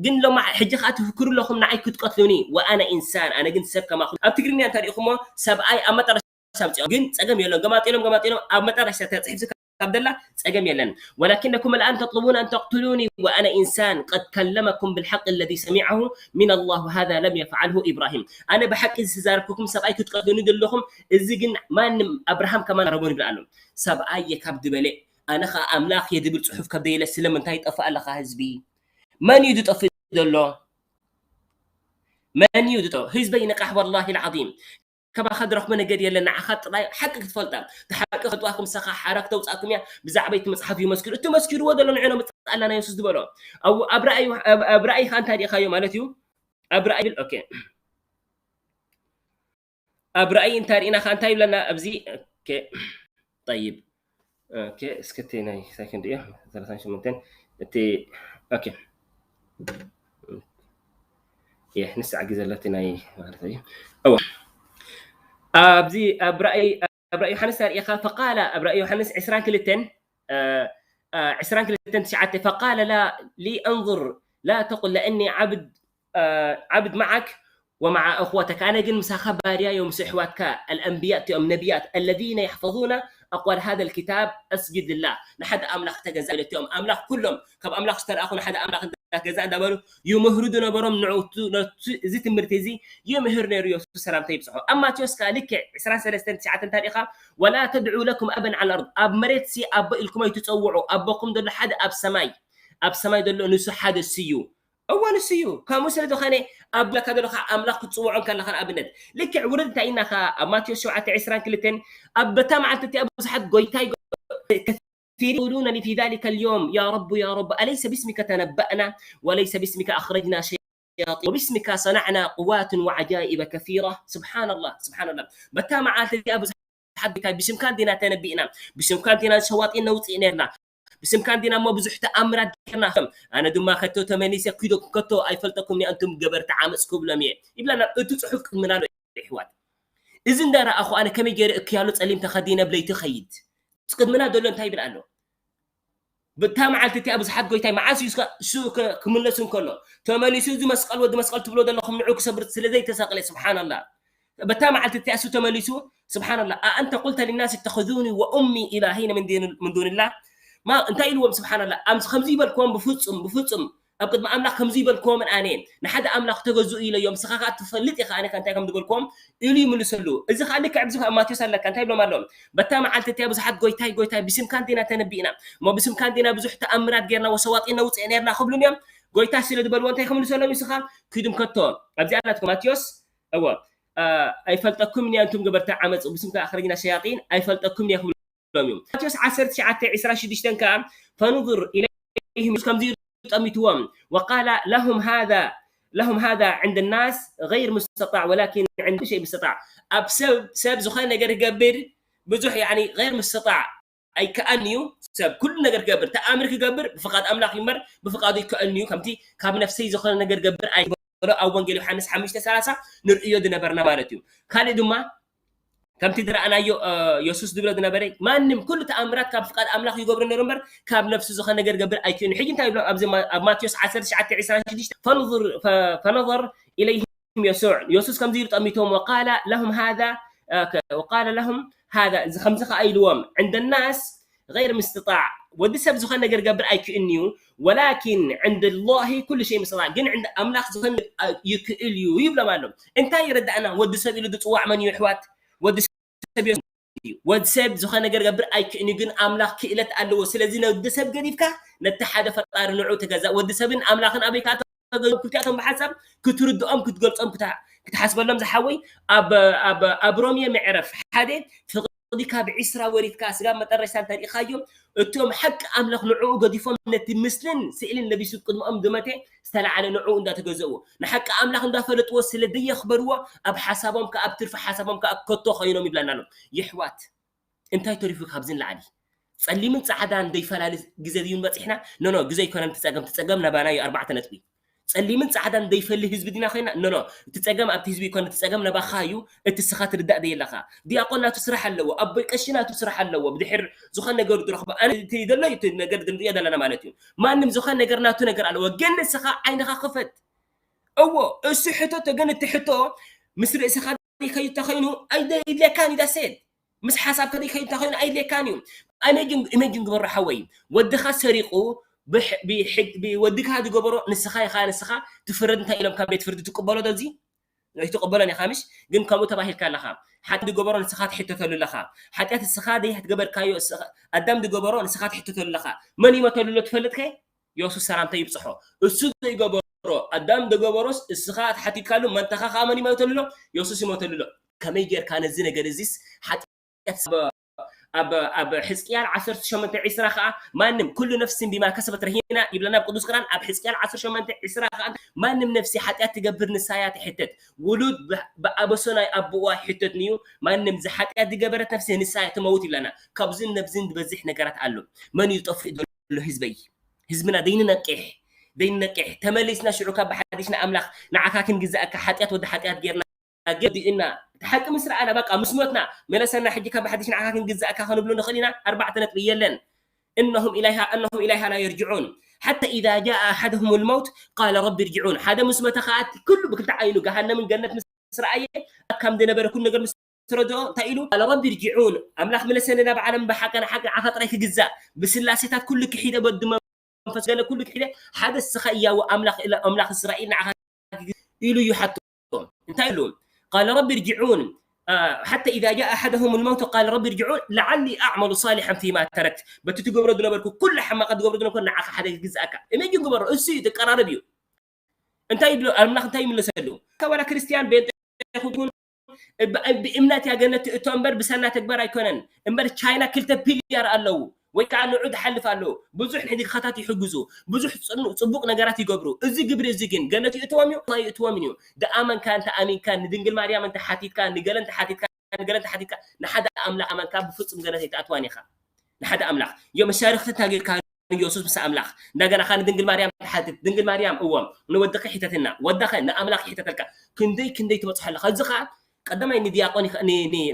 ግን ሎም ሕጂ ከዓ ትፍክሩ ኣለኹም ንዓይ ክትቀትሉኒ። ወኣነ ኢንሳን፣ ኣነ ግን ሰብ ከማኹም። ኣብ ትግርኛ እንታይ ርኢኹሞ? ሰብኣይ ኣብ መጠረሻ ኣምፅኦ ግን ፀገም የለን። ገማጢሎም ገማጢሎም ኣብ መጠረሻ ተፅሒፍ ካብ ደላ ፀገም የለን። ወላኪነኩም الآن تطلبون أن تقتلوني وأنا إنسان قد كلمكم بالحق الذي سمعه من الله هذا لم يفعله إبراهيم። ኣነ ብሓቂ ዝዛረብኩኩም ሰብኣይ ክትቀትሉኒ ዘለኹም፣ እዚ ግን ማንም ኣብርሃም ከማን ረቦን ይብል ኣሎ። ሰብኣይ እየ ካብ ዝበለ ኣነ ኸዓ ኣምላኽ እየ ዝብል ፅሑፍ ካብ ዘየለ ስለምንታይ ይጠፍእ ኣለኻ ህዝቢ? መን እዩ ዝጠፍእ ዘሎ? መን እዩ ዝጠ ህዝበይ ንቃሕ ወላሂ العظيم። ከባኻ ዝረኽቦ ነገር የለን። ንዓኻ ጥራይ ሓቂ ክትፈልጣ። እቲ ሓቂ ክፈልጥዋ ክምሳኻ ሓራ ክተውፅኣኩም እያ። ብዛዕባ እቲ መፅሓፍ እዩ መስኪሩ። እቲ መስኪርዎ ዘሎ ንዕኖ ምፅኣላ ናይ የሱስ ዝበሎ። ኣብ ኣብ ራእይ ኣብ- ኣብ ራእይ ኸዓ እንታይ ርኢኻዮ ማለት እዩ? ኣብ ራእይ ብል ኦኬ። ኣብ ራእይ እንታይ ርኢና ኸዓ እንታይ ይብለና ኣብዚ? ኦኬ ጠይብ ኦኬ እስከ እቲ ናይ ሳይክንድ እያ ሰላሳን ሸሞንተን እቲ ኦኬ የ ንስዓ ግዜ ኣለቲ ናይ ማለት እዩ። እወ ኣብዚ ኣብ ራእይ ኣብ ራእይ ዮሓንስ ኣርእኻ ፈቃለ ኣብ ራእይ ዮሓንስ ዕስራን ክልተን ዕስራን ክልተን ትሽዓተ ፈቃለ ላ ሊ እንظር ላ ተቁል ለእኒ ዓብድ ዓብድ መዓክ ወመዓ እኽወተካ ኣነ ግን ምሳኻ ባርያ እዮም ምስ ኣሕዋትካ ኣልኣንብያ እቲኦም ነቢያት الذين يحفظون أقوال هذا الكتاب أسجد لله ንሓደ ኣምላኽ ተገዛ እቲኦም ኣምላኽ ኩሎም ካብ ኣምላኽ ዝተለኣኹ ንሓደ ኣምላኽ እንዳገዛ እንዳበሉ ይምህሩ ዝነበሮም ንዑ እዚ ትምህርቲ እዚ ይምህር ነይሩ የሱስ ሰላምታ ይብፅሖ ኣብ ማቴዎስ ከዓ ልክዕ ዕስራን ሰለስተን ትሽዓተ እንታይ ርኢኻ ولا تدعوا لكم أبا على الأرض ኣብ መሬት ሲ ኣቦ ኢልኩም ኣይትፀውዑ ኣቦኹም ዘሎ ሓደ ኣብ ሰማይ ኣብ ሰማይ ዘሎ ንሱ ሓደ ስዩ እወ ንሱ እዩ። ከምኡ ስለ ዝኾነ ኣብ ለካ ዘለኻ ኣምላኽ ክትፅውዖ ከለኻ ንኣብነት ልክዕ ውርድ እንታይ ኢልና ኸ ኣብ ማቴዎስ ሸውዓተ ዕስራን ክልተን ኣብ በታ መዓልቲ እቲኣ ብዙሓት ጎይታይ كثيرين يقولون لي في ذلك اليوم يا رب يا رب أليس باسمك تنبأنا وليس باسمك أخرجنا شياطين وباسمك صنعنا قوات وعجائب كثيرة سبحان الله سبحان الله በታ መዓልቲ እቲኣ ብዙሓት ሓቢካ ብስምካ እንዲና ተነቢእና ብስምካ እንዲና ሸዋጢን ነውፅእ ነርና ብስምካ እንዲና እሞ ብዙሕ ተኣምራት ጌርና ከም ኣነ ድማ ከቶ ተመሊሰ ኪዶ ከቶ ኣይፈልጠኩም ኣንቱም ገበርቲ ዓመፅ ክብሎም እየ ይብለና እቲ ፅሑፍ ቅድምና ኣሎ ይሕዋት እዚ እንዳረኣኹ ኣነ ከመይ ገይረ እክያሉ ፀሊም ተኸዲነ ብለይቲ ኸይድ ቅድምና ዘሎ እንታይ ይብል ኣሎ ብታ መዓልቲ እቲኣ ብዙሓት ጎይታይ መዓስ እዩ እሱ ክምለሱ እንከሎ ተመሊሱ እዚ መስቀል ወዲ መስቀል ትብሎ ዘለኹም ንዑ ክሰብር ስለ ዘይተሰቅለ ስብሓንላ በታ መዓልቲ እቲኣ እሱ ተመሊሱ ስብሓንላ ኣአንተ ቁልተ ሊናስ እተኽዙኒ ወኡሚ ኢላሂነ ምን ዱንላ ማ እንታይ ኢልዎም ስብሓንላ ኣምስ ከምዚ ይበልክዎም ብፍፁም ብፍፁም ኣብ ቅድሚ ኣምላኽ ከምዚ ይበልክዎምን ኣነ ንሓደ ኣምላኽ ተገዝኡ ኢለዮም ንስኻ ከዓ ትፈልጥ ኢኻ ኣነ እንታይ ከም ዝበልክዎም ኢሉ ይምልሰሉ እዚ ከዓ ልክዕ ኣብዚ ከዓ ማቴዎስ ኣለካ እንታይ ይብሎም ኣለዎም በታ መዓልቲ እቲኣ ብዙሓት ጎይታይ ጎይታይ ብስምካ እንዲና ተነቢእና እሞ ብስምካ እንዲና ብዙሕ ተኣምራት ጌርና ወሰዋጢ ነውፅእ ነርና ክብሉን እዮም ጎይታ ስለ ዝበልዎ እንታይ ከምልሰሎም ንስኻ ኪዱም ከቶ ኣብዚኣ ናትኩም ማቴዎስ እዎ ኣይፈልጠኩም እያ እንቱም ገበርቲ ዓመፅ ብስምካ ኣኽረጅና ሸያጢን ኣይፈልጠኩም እያ ክብሎም እዮም ማቴዎስ ዓሰርተ ትሽዓተ ዕስራ ሽዱሽተ ከዓ ፈንظር ኢለይህም ከምዚ ጠሚትዎም وقال لهم هذا لهم هذا عند الناس غير مستطاع ولكن عند شيء مستطاع ኣብ ሰብ ሰብ ዝኾነ ነገር ይገብር ብዙሕ يعني غير مستطاع ኣይከኣን እዩ ሰብ ኩሉ ነገር ክገብር ተኣምር ክገብር ብፍቓድ ኣምላኽ ይመር ብፍቓዱ ይከኣን እዩ ከምቲ ካብ ነፍሰይ ዝኾነ ነገር ገብር ኣይበሎ ኣብ ወንጌል ዮሓንስ ሓሙሽተ ሰላሳ ንርእዮ ዝነበርና ማለት እዩ ካልእ ድማ ከምቲ ዝረኣናዮ የሱስ ዝብሎ ዝነበረ ማንም ኩሉ ተኣምራት ካብ ፍቓድ ኣምላኽ ይገብሩ ነሩ እምበር ካብ ነፍሱ ዝኾነ ነገር ገብር ኣይክእሉ ሕጂ እንታይ ይብሎም ኣብዚ ኣብ ማቴዎስ ዓሰርተ ትሽዓተ ዕስራን ሽዱሽተ ፈንظር ፈነظር ኢለይህም የሱዕ የሱስ ከምዚ ኢሉ ጠሚቶም ወቃለ ለሁም ሃዛ ወቃለ ለሁም ሃዛ እዚ ከምዚ ከኣ ኢልዎም ዕንደ ናስ غير مستطاع ወዲ ሰብ ዝኾነ ነገር ገብር ኣይክእልን እዩ ወላኪን ዕንድ ላሂ ኩሉ ሸይ ምስተጣዕ ግን ዕንድ ኣምላኽ ዝኾነ ይክእል እዩ ይብሎም ኣሎ እንታይ ይረዳእና ወዲ ሰብ ኢሉ ዝፅዋዕ መን እዩ ኣሕዋት ወዲ ሰብ እዩ። ወዲ ሰብ ዝኾነ ነገር ገብር ኣይክእን እዩ፣ ግን ኣምላኽ ክእለት ኣለዎ። ስለዚ ንወዲ ሰብ ገዲፍካ ነቲ ሓደ ፈጣሪ ንዑ ተገዛእ። ወዲ ሰብን ኣምላኽን ኣበይ ከኣ ተገዙ? ክልቲኣቶም ብሓሳብ ክትርድኦም ክትገልጾም ክታ- ክትሓስበሎም ዝሓወይ ኣብ ኣብ ኣብ ሮሜ ምዕራፍ ሓደ ፍቕዲ ካብ ዒስራ ወሪድካ ስጋብ መጠረሽታ እንተሪእኻዮ እቶም ሓቂ ኣምላኽ ንዕኡ ገዲፎም ነቲ ምስልን ስእልን ለቢሱ ቅድሚኦም ዝመተ ዝተላዕለ ንዕኡ እንዳተገዘእዎ ንሓቂ ኣምላኽ እንዳፈለጥዎ ስለ ደየኽበርዎ ኣብ ሓሳቦም ከኣ ኣብ ትርፊ ሓሳቦም ከኣ ከቶ ኮይኖም ይብለና ኣሎ። ይሕዋት እንታይ ተሪፉ ካብዚ ንላዕሊ ጸሊምን ጻዕዳን ዘይፈላሊ ግዜ ድዩ በጺሕና? ኖ ኖ ግዜ ኣይኮነን። ትጸገም ትጸገም ናባና እዩ ኣርባዕተ ነጥቢ። ጸሊምን ጻዕዳን ዘይፈሊ ህዝቢ ዲና ኮይና? ኖ ኖ እቲ ጸገም ኣብቲ ህዝቢ ይኮነ እቲ ጸገም ናባኻ እዩ። እቲ ስኻ ትርዳእ ደየለኻ። ዲያቆን ናቱ ስራሕ ኣለዎ፣ ኣቦይ ቀሺ ናቱ ስራሕ ኣለዎ። ብድሕር ዝኾነ ነገር ዝረኽቦ ኣነ እቲ ዘሎ እቲ ነገር ድንሪኦ ዘለና ማለት እዩ። ማንም ዝኾነ ነገር ናቱ ነገር ኣለዎ። ግን ንስኻ ዓይንኻ ክፈት። እዎ እሱ ሕቶ ተገን እቲ ሕቶ ምስ ርእስኻ ከይተኸይኑ ኣይደልየካን እዩ ዳሴት ምስ ሓሳብ ከደይ ከይታ ኮይኑ ኣይድልየካን እዩ። ኢሜጅን ኢሜጅን ግበሮ ሓወይ ወድኻ ሰሪቑ ብወድካ ዝገበሮ ንስኻ ኢኻ ንስኻ ትፍረድ እንታይ ኢሎም ካብ ቤት ፍርዲ ትቅበሎ ዶ እዚ ኣይትቅበሎን ኢኻ ምሽ ግን ከምኡ ተባሂልካ ኣለኻ ሓጢኣት ዝገበሮ ንስኻ ትሕተተሉ ኣለኻ ሓጢኣት ንስኻ ደይ ትገበርካዮ ኣዳም ዝገበሮ ንስኻ ትሕተተሉ ኣለኻ መን ይመተሉሎ ትፈልጥከ የሱስ ሰላምታ ይብፅሖ እሱ ዘይገበሮ ኣዳም ዝገበሮስ እስኻ ተሓቲትካሉ መንታኻ ከዓ መን ይመተሉሎ የሱስ ይመተሉሎ ከመይ ጌርካ ነዚ ነገር እዚስ ሓጢኣት ኣብ ኣብ ኣብ ሕዝቅያል ዓሰርተ ሸሞንተ ዕስራ ከዓ ማንም ኩሉ ነፍስን ቢማ ከሰበት ረሂና ይብለና ኣብ ቅዱስ ቁርኣን ኣብ ሕዝቅያል ዓሰርተ ሸሞንተ ዕስራ ከዓ ማንም ነፍሲ ሓጢኣት ትገብር ንሳያ ትሕተት ውሉድ ብኣበሶ ናይ ኣቦዋ ይሕተት ንዩ ማንም ዝሓጢኣት ዝገበረት ነፍሲ ንሳያ ትመውት ይብለና ካብዝን ነብዝን ዝበዝሕ ነገራት ኣሎ መን እዩ ዝጠፍእ ዘሎ ህዝበይ ህዝብና ዘይንነቅሕ ዘይንነቅሕ ተመሊስና ሽዑ ካብ ብሓዲሽ ንኣምላኽ ንዓኻ ክንግዛእካ ሓጢኣት ወዲ ሓጢኣት ጌርና ገዲእና እቲ ሓቂ ምስ ረኣና በቃ ምስ ሞትና መለሰና ሕጂ ካብ ብሓዲሽ ንዓኻ ክንግዛእካ ክንብሎ ንኽእል ኢና ኣርባዕተ ነጥቢ የለን እነሁም ኢላይሃ እነሁም ኢላይሃ ላ የርጅዑን ሓታ ኢዛ ጃአ ኣሓደሁም ልመውት ቃለ ረቢ ርጅዑን ሓደ ምስ መተ ከኣ ኩሉ ብክልተ ዓይኑ ገሃነምን ገነት ምስ ረኣየ ካብ ዝነበረ ኩሉ ነገር ምስ ተረድኦ እንታይ ኢሉ ቃለ ረቢ ርጅዑን ኣምላኽ ምለሰኒ ናብ ዓለም ብሓቂ ንሓቂ ንዓኻ ጥራይ ክግዛእ ብስላሴታት ኩሉ ክሒደ በዲ መንፈስ ገለ ኩሉ ክሒደ ሓደ ስኻ እያው ኣምላኽ ኢለ ኣምላኽ እስራኤል ንዓኻ ኢሉ እዩ ሓቶ እንታይ ኢሉ ቃለ ረቢ ርጅዑን ሓተ ኢዛ ጃ ኣሓደሁም ልመውት ቃለ ረቢ ርጅዑን ለዓሊ ኣዕመሉ ሳሊሐን ፊማ ተረክት በቲ ትገብሮ ዝነበርኩ ኩሉ ሓማቐ ትገብሮ ዝነበርኩ ንዓኻ ሓደ ክግዝኣካ እመጅን ግበሮ እሱ እዩ ተቀራረብ እዩ እንታይ ይብሎ ኣምላኽ እንታይ ይምለሰሉ ካባላ ክርስቲያን ቤንጤ ይኹን ብእምነት እያ ገነት ትእቶ እምበር ብሰና ተግባር ኣይኮነን እምበር ቻይና ክልተ ቢልያር ኣለዉ ወይ ከዓ ንዑ ዝሓልፍ ኣለዉ ብዙሕ ንድኻታት ይሕግዙ ብዙሕ ፅቡቅ ነገራት ይገብሩ እዚ ግብሪ እዚ ግን ገነት ይእትዎም እዩ ይእትዎም እዩ ደኣመንካ እንተ ኣሚንካ ንድንግል ማርያም እንተ ሓቲትካ ንገለ እንተ ሓቲትካ ንገለ እንተ ሓቲትካ ንሓደ ኣምላኽ ኣመንካ ብፍፁም ገነት ኣይትኣትዋን ኢኻ ንሓደ ኣምላኽ ዮ መሻርክቲ ታጌርካ ንየሱስ ምስ ኣምላኽ እንደገና ኸ ንድንግል ማርያም ትሓትት ድንግል ማርያም እዎም ንወድኺ ሕተትና ወዳኸ ንኣምላኽ ይሕተተልካ ክንደይ ክንደይ ትበፅሖ ኣለኻ እዚ ኸዓ ቀዳማይ ንዲያቆን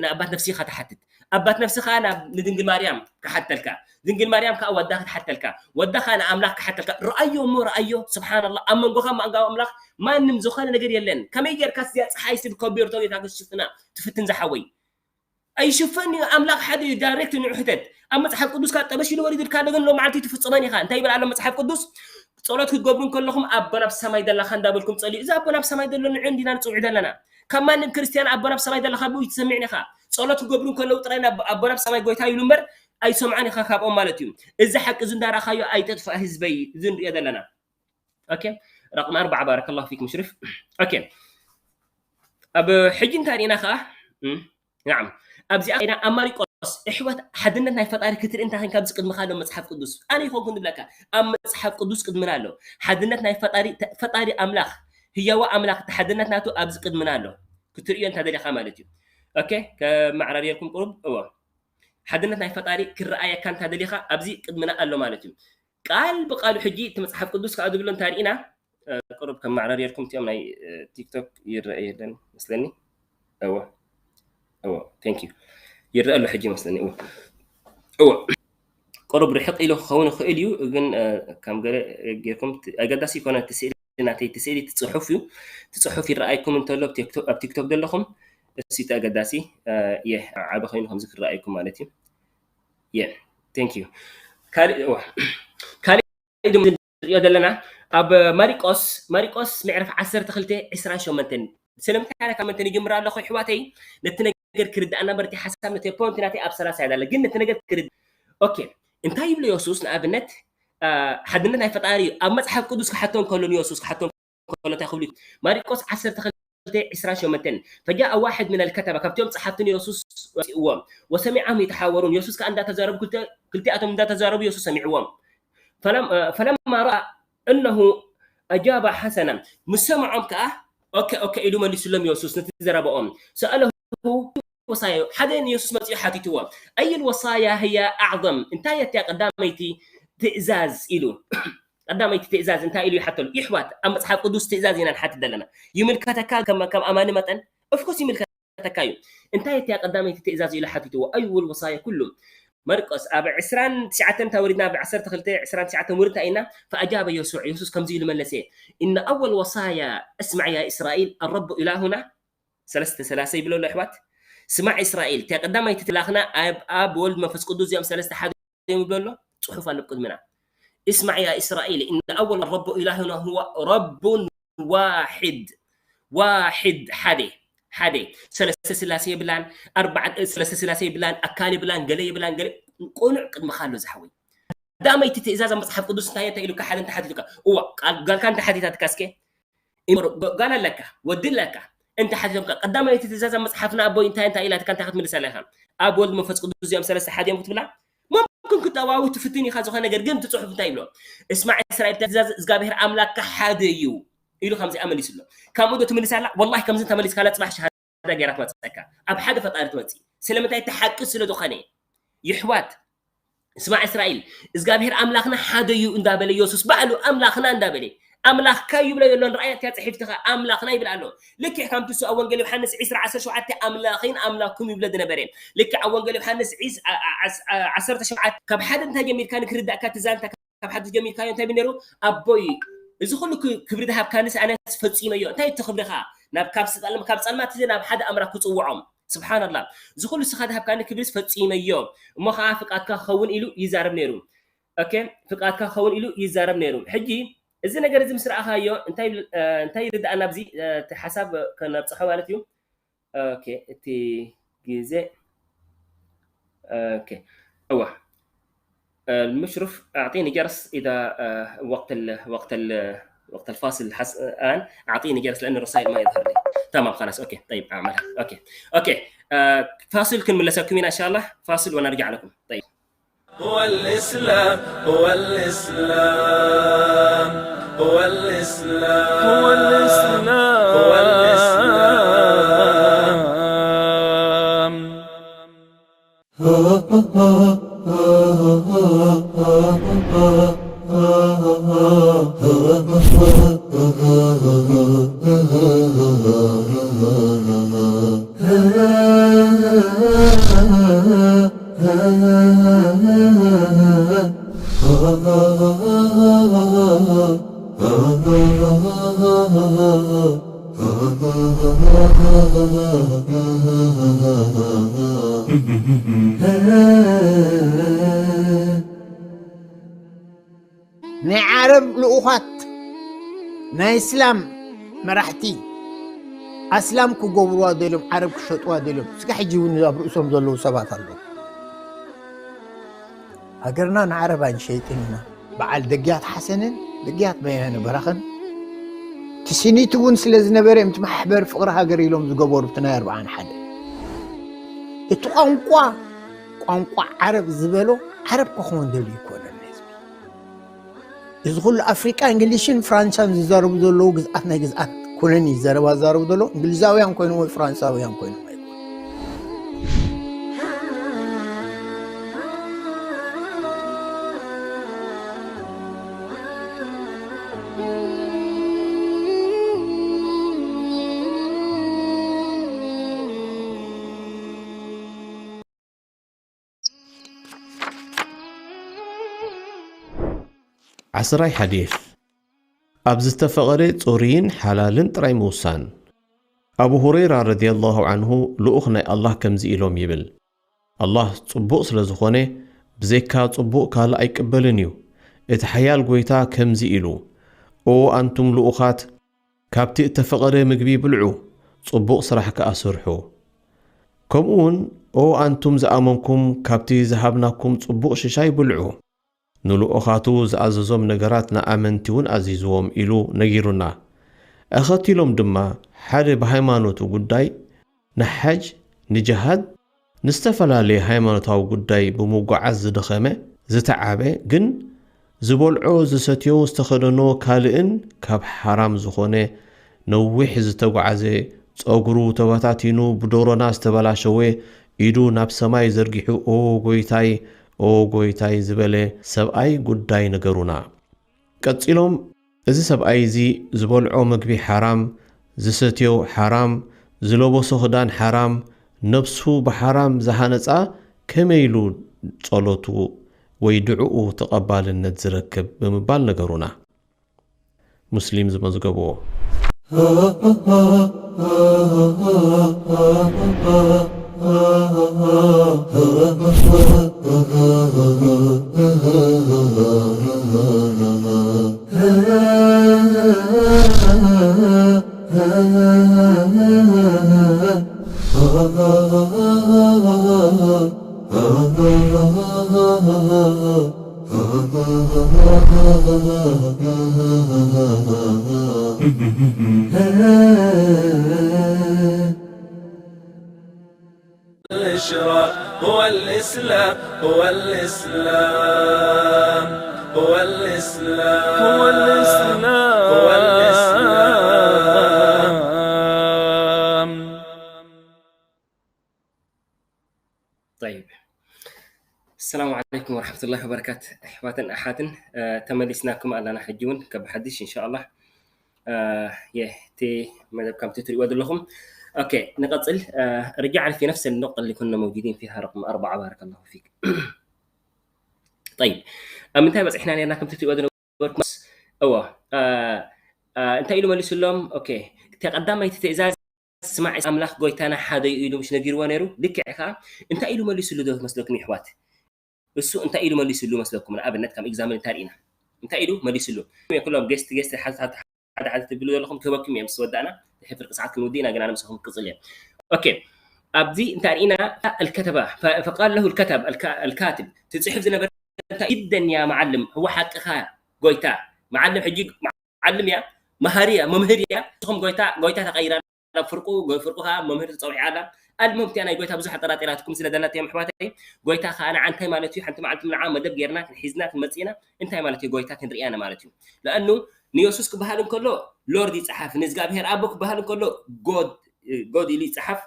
ንኣባት ነፍሲ ኢኻ ትሓትት ኣባት ነፍሲ ኸዓ ንድንግል ማርያም ክሓተልካ ድንግል ማርያም ከዓ ወዳ ክትሓተልካ ወዳ ኸዓ ንኣምላኽ ክሓተልካ ረኣዮ እሞ ረኣዮ ስብሓንላ ኣብ መንጎኻ ማእንጋዊ ኣምላኽ ማንም ዝኾነ ነገር የለን ከመይ ጌርካ ስዚያ ፀሓይ ስብ ከቢርቶ ጌታ ክሽፍና ትፍትን ዝሓወይ ኣይሽፈን እዩ ኣምላኽ ሓደ እዩ ዳይሬክት ንዑ ሕተት ኣብ መፅሓፍ ቅዱስ ካብ ጠበሽ ኢሉ ወሪድልካ ደገን ሎ መዓልቲ ትፍፅመን ኢኻ እንታይ ይብል ኣሎ መፅሓፍ ቅዱስ ጸሎት ክትገብሩ እንከለኹም ኣቦ ናብ ሰማይ ደላኻ እንዳበልኩም ጸልዩ እዚ ኣቦ ናብ ሰማይ ደሎ ንዑ እንዲና ንፅውዕ ዘለና ካብ ማንም ክርስትያን ኣቦ ናብ ሰማይ ደላኻ ብኡ ትሰሚዕን ኢኻ ጸሎት ክገብሩ እንከለዉ ጥራይ ኣቦ ናብ ሰማይ ጎይታ ይብሉ እምበር ኣይሰምዖን ኢኻ ካብኦም ማለት እዩ እዚ ሓቂ እዚ እንዳረኣኻዮ ኣይጠጥፋእ ህዝበይ እዚ ንሪኦ ዘለና ኦኬ ረቅም ኣርባዓ ባረከላሁ ፊክ ሙሽሪፍ ኦኬ ኣብ ሕጂ እንታይ ርኢና ከዓ ናዓም ኣብዚኣ ኢና ኣብ ማሪቆስ እሕወት ሓድነት ናይ ፈጣሪ ክትርኢ እንታይ ኮይንካ ኣብዚ ቅድምኻ ኣሎ መፅሓፍ ቅዱስ ኣነ ይኾንኩ ንብለካ ኣብ መፅሓፍ ቅዱስ ቅድምና ኣሎ ሓድነት ናይ ፈጣሪ ፈጣሪ ኣምላኽ ህያዋ ኣምላኽ እቲ ሓድነት ናቱ ኣብዚ ቅድምና ኣሎ ክትርእዮ እንታ ደሊኻ ማለት እዩ ኦኬ ከመዓራርየልኩም ቁሩብ እዎ ሓድነት ናይ ፈጣሪ ክረኣየካ እንታ ደሊኻ ኣብዚ ቅድምና ኣሎ ማለት እዩ ቃል ብቃሉ ሕጂ እቲ መፅሓፍ ቅዱስ ከዓ ዝብሎ እንታይ ርኢና ቅሩብ ከመዓራርየልኩም እቲኦም ናይ ቲክቶክ ይረአ የለን መስለኒ እዎ እዎ ቴንክ ዩ ይረአ ኣሎ ሕጂ መስለኒ እዎ እዎ ቅሩብ ርሕቕ ኢሉ ክኸውን ይኽእል እዩ ግን ከም ገለ ጌርኩም ኣገዳሲ ይኮነ እቲ ስእሊ ናተይ እቲ ስእሊ እቲ ፅሑፍ እዩ እቲ ፅሑፍ ይረኣይኩም እንተሎ ኣብ ቲክቶክ ዘለኹም እሱ እቲ ኣገዳሲ ዓቢ ኮይኑ ከምዚ ክረኣይኩም ማለት እዩ የ ቴንክ ዩ ካልእ ካልእ ንሪኦ ዘለና ኣብ ማሪቆስ ማሪቆስ ምዕራፍ ዓሰርተ ክልተ ዕስራን ሸሞንተን ስለምንታይ ካብ መንተን ይጅምር ኣለኹ ኣሕዋተይ ነቲ ነገር ክርዳእና እምበር እቲ ሓሳብ ነቲ ፖይንት ናተይ ኣብ ሰላሳ እያ ዘላ። ግን ነቲ ነገር ክርዳእ። ኦኬ፣ እንታይ ይብሎ የሱስ ንኣብነት? ሓድነት ናይ ፈጣሪ እዩ። ኣብ መጽሓፍ ቅዱስ ክሓቶ እንከሎ ንየሱስ ክሓቶ እንከሎ እንታይ ክብሉ እዩ? ማርቆስ ዓሰርተ ክልተ ዕስራን ሸሞንተን ፈጃአ ዋሕድ ምን ኣልከተባ ካብቲኦም ጸሓፍቲ ንየሱስ ወሲእዎም ወሰሚዓም የተሓወሩን የሱስ ከኣ እንዳተዛረቡ ክልቲኣቶም እንዳተዛረቡ የሱስ ሰሚዕዎም ፈለማ ረኣ እነሁ ኣጃባ ሓሰና ምስ ሰምዖም ከኣ ኦኬ ኦኬ ኢሉ መሊሱሎም የሱስ ነቲ ዘረባኦም ሰኣለሁ ወሳያ ሓደ ንየሱስ መጺኡ ሓቲትዎ ኣይል ወሳያ ህያ ኣዕظም እንታይ እያ ቀዳመይቲ ትእዛዝ ኢሉ ቀዳመይቲ ትእዛዝ እንታይ ኢሉ ይሓተሉ ይሕዋት ኣብ መጽሓፍ ቅዱስ ትእዛዝ ኢና ንሓትት ዘለና ይምልከተካ ከም ኣማኒ መጠን ኦፍኮርስ ይምልከተካ እዩ እንታይ እያ ቀዳመይቲ ትእዛዝ ኢሉ ሓቲትዎ ኣይውል ወሳያ ኩሉ መርቆስ ኣብ ዕስራን ትሽዓተን እንተ ወሪድና ኣብ ዓሰርተ ክልተ ዕስራን ትሽዓተን ውርድ እንታይ ኢና ፈኣጃበ የሱዕ የሱስ ከምዚ ኢሉ መለሰ እነ ኣወል ወሳያ እስማዕ ያ እስራኤል ኣረቡ ኢላሁና ሰለስተ ሰላሳ ይብሎ ኣሎ ኣሕዋት ስማዕ እስራኤል እቲያ ቀዳማይቲ ትላኽና ኣብ ኣብ ወልድ መንፈስ ቅዱስ እዚኦም ሰለስተ ሓደ እዮም ይብሎ ኣሎ ጽሑፍ ኣሎ ቅድምና እስማዕ ያ እስራኤል እነ ኣወል ረቡ ኢላሁና ሁዋ ረቡን ዋሕድ ዋሕድ ሓደ ሓደ ሰለስተ ስላሴ ይብላን ኣርባዕተ ሰለስተ ስላሴ ይብላን ኣካል ይብላን ገለ ይብላን ገለ ቁኑዕ ቅድሚ ካሎ ዝሓወይ ቀዳመይቲ ትእዛዝ ኣብ መጽሓፍ ቅዱስ እንታይ እንታይ ኢሉካ ሓደ እንተሓቲቱካ እዋ ቃል ጋልካ እንተሓቲታትካ እስከ ጓል ኣለካ ወዲ ኣለካ እንተሓቲቶምካ ቀዳመይቲ ትእዛዝ ኣብ መጽሓፍና ኣቦይ እንታይ እንታይ ኢላትካ እንታይ ክትምልስ ኣለካ ኣብ ወልድ መንፈስ ቅዱስ እዚኦም ሰለስተ ሓደ እዮም ክትብላ መምክን ክጠዋዊ ትፍትን ኢኻ ዝኾነ ነገር ግን ትጽሑፍ እንታይ ይብሎ እስማዕ እስራኤል ትእዛዝ እግዚኣብሔር ኣምላክካ ሓደ እዩ ኢሉ ከምዚኣ መሊሱሎ ካብኡ ዶ ትምልስ ኣላ ወላሂ ከምዚ እንተመሊስካላ ጽባሕ ሸሃዳ ገይራ ትመጽእካ ኣብ ሓደ ፈጣሪ ትመጽእ ስለምንታይ እቲ ሓቂ ስለ ዝኾነ ይሕዋት ስማዕ እስራኤል እግዚኣብሔር ኣምላኽና ሓደ እዩ እንዳበለ የሱስ ባዕሉ ኣምላኽና እንዳበለ ኣምላኽካ ይብሎ የሎን ረኣያ እቲያ ፅሒፍትኻ ኣምላኽና ይብል ኣሎ ልክዕ ከምቲ እሱ ኣብ ወንጌል ዮሃንስ ዕስራ ዓሰርተ ሸውዓተ ኣምላኽን ኣምላኩም ይብሎ ዝነበረ ልክዕ ኣብ ወንጌል ዮሃንስ ዓሰርተ ሸውዓተ ካብ ሓደ እንታይ ጀሚርካ ንክርዳእካ ትዛንታ ካብ ሓድሽ ጀሚርካዮ እንታይ ነይሩ ኣቦይ እዚ ኩሉ ክብሪ ዝሃብካንስ ኣነስ ፈፂመዮ እንታይ እቲ ክብርኻ ናብ ካብ ስጣልም ካብ ፀልማት እዚ ናብ ሓደ ኣምራ ክፅውዖም ስብሓንላ እዚ ኩሉ ስኻ ዝሃብካኒ ክብሪስ ፈፂመዮ እሞ ከዓ ፍቃድካ ክኸውን ኢሉ ይዛረብ ነይሩ ኦኬ ፍቃድካ ክኸውን ኢሉ ይዛረብ ነይሩ ሕጂ እዚ ነገር እዚ ምስ ረኣኻዮ እንታይ እንታይ ይርዳእና ኣብዚ እቲ ሓሳብ ከነብፅሖ ማለት እዩ ኦኬ እቲ ግዜ ኦኬ እዋ المشرف أعطيني جرس إذا وقت ال وقت ال وقت الفاصل الحس الآن أعطيني جرس لأن الرسائل ما يظهر لي تمام خلاص أوكي طيب أعملها أوكي أوكي فاصل كن ملسكم إن شاء الله فاصل ونرجع لكم طيب هو الإسلام هو الإسلام هو الإسلام هو الإسلام هو الإسلام ናይ ዓረብ ልኡኻት ናይ እስላም መራሕቲ ኣስላም ክገብርዋ ደልዮም ዓረብ ክሸጥዋ ደልዮም ስጋ ሕጂ እውን ኣብ ርእሶም ዘለዉ ሰባት ኣለዉ ሃገርና ንዓረብ ኣይንሸይጥን ኢና በዓል ደግያት ሓሰንን ደግያት በያነ በራኸን ትስኒት እውን ስለ ዝነበረ እዮም ማሕበር ፍቕሪ ሃገር ኢሎም ዝገበሩ እቲ ናይ ኣርብዓን ሓደ እቲ ቋንቋ ቋንቋ ዓረብ ዝበሎ ዓረብ ክኸውን ደልዩ ይኮነን ህዝቢ እዚ ኩሉ ኣፍሪቃ እንግሊሽን ፍራንሳን ዝዛረቡ ዘለዉ ግዝኣት ናይ ግዝኣት ኮሎኒ ዘረባ ዝዛረቡ ዘለዉ እንግሊዛውያን ኮይኖም ወይ ፍራንሳውያን ኮይኖም ኣይኮኑ ዓስራይ ሓዲስ ኣብ ዝተፈቐደ ጹሩይን ሓላልን ጥራይ ምውሳን። ኣቡ ሁረይራ ረዲየላሁ ዐንሁ ልኡኽ ናይ ኣላህ ከምዚ ኢሎም ይብል፣ ኣላህ ጽቡቕ ስለ ዝኾነ ብዘይካ ጽቡቕ ካልእ ኣይቅበልን እዩ። እቲ ሓያል ጎይታ ከምዚ ኢሉ፣ ኦ ኣንቱም ልኡኻት፣ ካብቲ እተፈቐደ ምግቢ ብልዑ፣ ጽቡቕ ስራሕ ከኣ ስርሑ። ከምኡ እውን ኦ ኣንቱም ዝኣመንኩም ካብቲ ዝሃብናኩም ጽቡቕ ሽሻይ ብልዑ፣ ንልኡኻቱ ዝኣዘዞም ነገራት ንኣመንቲ እውን ኣዚዝዎም ኢሉ ነጊሩና። ኣኸቲሎም ድማ ሓደ ብሃይማኖቱ ጉዳይ ንሓጅ፣ ንጅሃድ፣ ንዝተፈላለየ ሃይማኖታዊ ጉዳይ ብምጉዓዝ ዝደኸመ፣ ዝተዓበ፣ ግን ዝበልዖ፣ ዝሰትዮ፣ ዝተኸደኖ ካልእን ካብ ሓራም ዝኾነ ነዊሕ ዝተጓዓዘ፣ ጸጉሩ ተበታቲኑ፣ ብዶሮና ዝተበላሸወ፣ ኢዱ ናብ ሰማይ ዘርጊሑ ኦ ጎይታይ፣ ኦ ጎይታይ ዝበለ ሰብኣይ ጉዳይ ንገሩና። ቀጺሎም፣ እዚ ሰብኣይ እዚ ዝበልዖ ምግቢ ሓራም፣ ዝሰትዮ ሓራም፣ ዝለበሶ ክዳን ሓራም፣ ነብሱ ብሓራም ዝሃነጻ ከመይ ኢሉ ጸሎቱ ወይ ድዕኡ ተቐባልነት ዝረክብ ብምባል ነገሩና። ሙስሊም ዝመዝገብዎ። الإشراق هو الإسلام، هو الإسلام، هو الإسلام، هو الإسلام، هو الإسلام. طيب. السلام عليكم ورحمة الله وبركاته. أحواتن أحاتن، آه، تملسناكم ألنا حجون كبحدش إن شاء الله. آه، يه، تي مدب كم تتري ودلهم. أوكي، نقصل. آه، رجع في نفس النقطة اللي كنا موجودين فيها، رقم أربعة، بارك الله فيك. طيب. أم انتهى بس إحنا لنا كم تتري ودلهم. أوه. آه، آه، انت إلو مليس اللوم. أوكي. تقدم ما يتتعزاز. ስማዕ ኣምላኽ ጎይታና ሓደ እዩ ኢሉ ምሽ ነጊርዎ ነይሩ? ልክዕ ከኣ እንታይ ኢሉ መሊስሉ ዶ መስለኩም ይሕዋት? እሱ እንታይ ኢሉ መሊስሉ መስለኩም? ንኣብነት ከም ኤግዛምፕል እንተሪእና እንታይ ኢሉ መሊስሉ? ኩሎም ጌስት ጌስት ሓደ ሓደ ትብሉ ዘለኹም ክህበኩም እዮም ምስ ወዳእና ድሕሪ ፍርቂ ሰዓት ክንውዲ ኢና ግና ንምስኹም ክቅጽል እየ። ኦኬ ኣብዚ እንታይ ርኢና الكتبة فقال له الكتب الكاتب ትጽሕፍ ዝነበረ እንታይ جدا يا معلم هو ሓቅኻ ጎይታ معلم ሕጂ ዓልም እያ፣ መሃሪ እያ፣ መምህር እያ። ንስኹም ጎይታ ጎይታ ተቐይራ ናብ ፍርቁ፣ ጎ- ፍርቁ ከዓ መምህር ተፀዊዓ ኣላ። ኣልሙም እቲኣ ናይ ጎይታ ብዙሕ ኣጠራጢራትኩም ስለ ዘላትዮም ኣሕዋተይ፣ ጎይታ ከዓ ንዓ እንታይ ማለት እዩ? ሓንቲ መዓልቲ ንዓ መደብ ጌርና ክንሒዝና ክንመፅእና እንታይ ማለት እዩ? ጎይታ ክንርእያና ማለት እዩ። ለኣኑ ንየሱስ ክበሃል እንከሎ ሎርድ ይፀሓፍ፣ ንእዝጋብሄር ኣቦ ክበሃል እንከሎ ጎድ ጎድ ኢሉ ይፀሓፍ።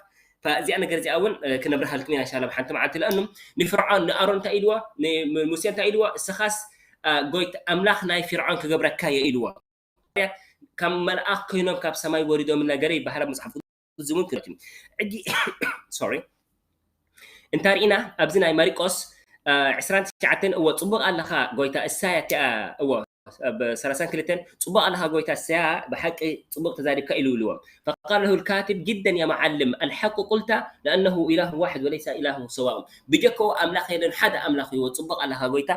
እዚኣ ነገር እዚኣ እውን ክነብርሃልኩም ኢና እንሻላ ብሓንቲ መዓልቲ። ለኣኑ ንፍርዖን ንኣሮን እንታይ ኢልዎ? ንሙሴ እንታይ ኢልዎ? እስኻስ ጎይታ ኣምላኽ ናይ ፊርዖን ክገብረካ እየ ኢልዎ። ካብ መልኣኽ ኮይኖም ካብ ሰማይ ወሪዶም ነገር ይበሃል ኣብ መፅሓፍ ቅዱስ እውን ክረት እዩ። ሕጂ ሶሪ እንታ ርኢና ኣብዚ ናይ ማሪቆስ ዕስራን ትሽዓተን እዎ ፅቡቕ ኣለኻ ጎይታ እሳያ እቲኣ እዎ ኣብ ሰላሳን ክልተን ፅቡቕ ኣለኻ ጎይታ እሳያ ብሓቂ ፅቡቕ ተዛሪብካ ኢሉ ይብልዎ። فقال له الكاتب جدا يا معلم الحق قلت لأنه إله واحد وليس إله سواء ብጀከኡ ኣምላኽ የለን ሓደ ኣምላኽ እዩ ፅቡቕ ኣለኻ ጎይታ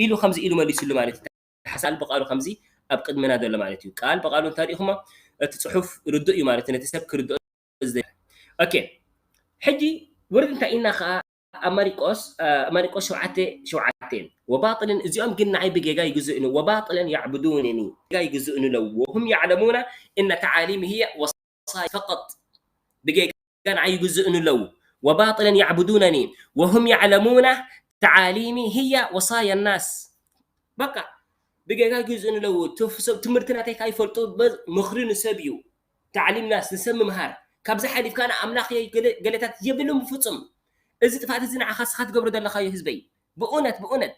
ኢሉ ከምዚ ኢሉ መሊሱሉ ማለት እዩ። ሓሳል ብቃሉ ከምዚ ኣብ ቅድመና ዘሎ ማለት እዩ። ቃል ብቃሉ እንታይ ርኢኹሞ እቲ ጽሑፍ ርዱእ እዩ ማለት እዩ። ነቲ ሰብ ክርድኦ ዝደሊ። ኦኬ ሕጂ ውርድ እንታይ ኢና ከኣ ኣብ ማሪቆስ ኣብ ማሪቆስ ሸውዓተ ሸውዓተ وباطلا እዚኦም ግን ንዓይ ብጌጋ ይግዝእኑ وباطلا يعبدونني ጌጋ ይግዝእኑ ለው وهم يعلمون إن تعاليمي هي وصاياي فقط ብጌጋ ንዓይ ይግዝእኑ ለው وباطلا يعبدونني وهم يعلمون تعاليمي هي وصايا الناس በቃ ብጌጋ ይግዝእኑ ለው ትምህርቲ ናተይ ከኣ ይፈልጡ ምኽሪ ንሰብ እዩ تعليم الناس ንሰብ ምምሃር ካብዚ ሓሊፍካ ኣነ ኣምላኽ እየ ገለታት የብልን ብፍፁም እዚ ጥፍኣት እዚ ንዓኻ ስኻ ትገብሮ ዘለኻዮ ህዝበይ ብእውነት ብእውነት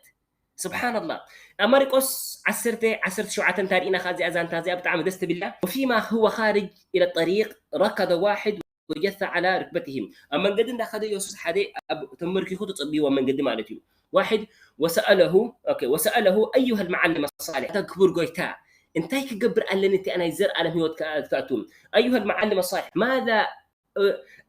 سبحان الله ኣብ ማሪቆስ ዓሰርተ ዓሰርተ ሸውዓተ እንታይ ርኢና ከኣ እዚኣ ዛንታ እዚኣ ብጣዕሚ ደስ ትብል እያ وفيما هو خارج إلى الطريق ركض واحد وجث على ركبته ኣብ መንገዲ እንዳኸደ የሱስ ሓደ ኣብ ተመርኪኹ ተጸቢዎ ኣብ መንገዲ ማለት እዩ واحد وسأله أوكي وسأله أيها المعلم الصالح ኣታ ክቡር ጎይታ እንታይ ክገብር ኣለኒ እቲ ናይ ዘርኣለም ህይወት ክኣቱ أيها المعلم الصالح ماذا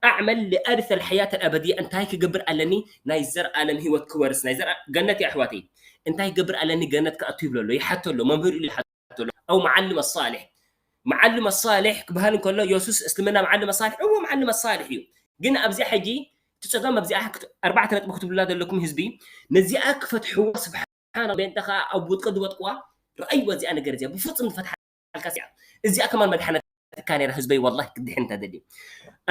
أعمل لأرث الحياة الأبدية እንታይ ክገብር ኣለኒ ናይ ዘርኣለም ህይወት ክወርስ ናይ ዘርኣ ገነት ኣሕዋተይ እንታይ ክገብር ኣለኒ ገነት ክኣቱ ይብሎ ኣሎ ይሓቶ ኣሎ መምህር ኢሉ ይሓቶ ኣሎ أو معلم الصالح معلم الصالح ክበሃል እንከሎ የሱስ እስልምና معلم الصالح እዎ معلم الصالح እዩ ግን ኣብዚ ሕጂ እቲ ጸገም ኣብዚኣ ኣርባዕተ ነጥቢ ክትብሉላ ዘለኩም ህዝቢ ነዚኣ ክፈትሕዎ ስብሓን ቤንተ ከዓ ኣብ ውድቂ ዝወጥቅዋ ረኣይዎ እዚኣ ነገር እዚኣ ብፍጹም ዝፈትሓልካ እዚኣ እዚኣ ከማን መድሓነትካ ነራ ህዝበይ ወላሂ ክድሕን እንተ ደልዩ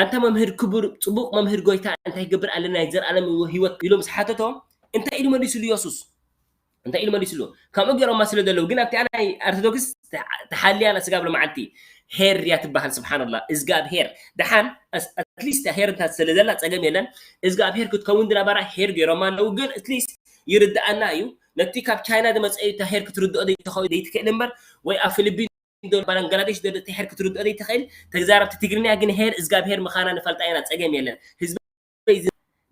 ኣንታ መምህር ክቡር ጽቡቕ መምህር ጎይታ እንታይ ይገብር ኣለና ናይ ዘርኣለም ህይወት ኢሉ ምስ ሓተቶ እንታይ ኢሉ መሊሱሉ የሱስ እንታይ ኢሉ መሊስሉ? ካብኡ ገይሮማ ስለ ዘለዉ ግን ኣብቲኣ ናይ ኣርቶዶክስ ተሓልያ ና ስጋብ ሎመዓልቲ ሄር እያ ትበሃል። ስብሓንላ እዝጋብ ሄር ደሓን ኣትሊስት ሄር እንታ ስለ ዘላ ጸገም የለን። እዝጋብ ሄር ክትከውን ዝነበራ ሄር ገይሮማ ኣለዉ ግን ኣትሊስት ይርድኣና እዩ። ነቲ ካብ ቻይና ዝመፀ እዩ እታ ሄር ክትርድኦ ዘይትኽእል እምበር ወይ ኣብ ፊሊፒን ባንግላዴሽ ዘሎ ሄር ክትርድኦ ዘይትኽእል ተዛረብቲ ትግርኛ ግን ሄር እዝጋብ ሄር ምዃና ንፈልጣ ኢና። ጸገም የለን። ህዝቢ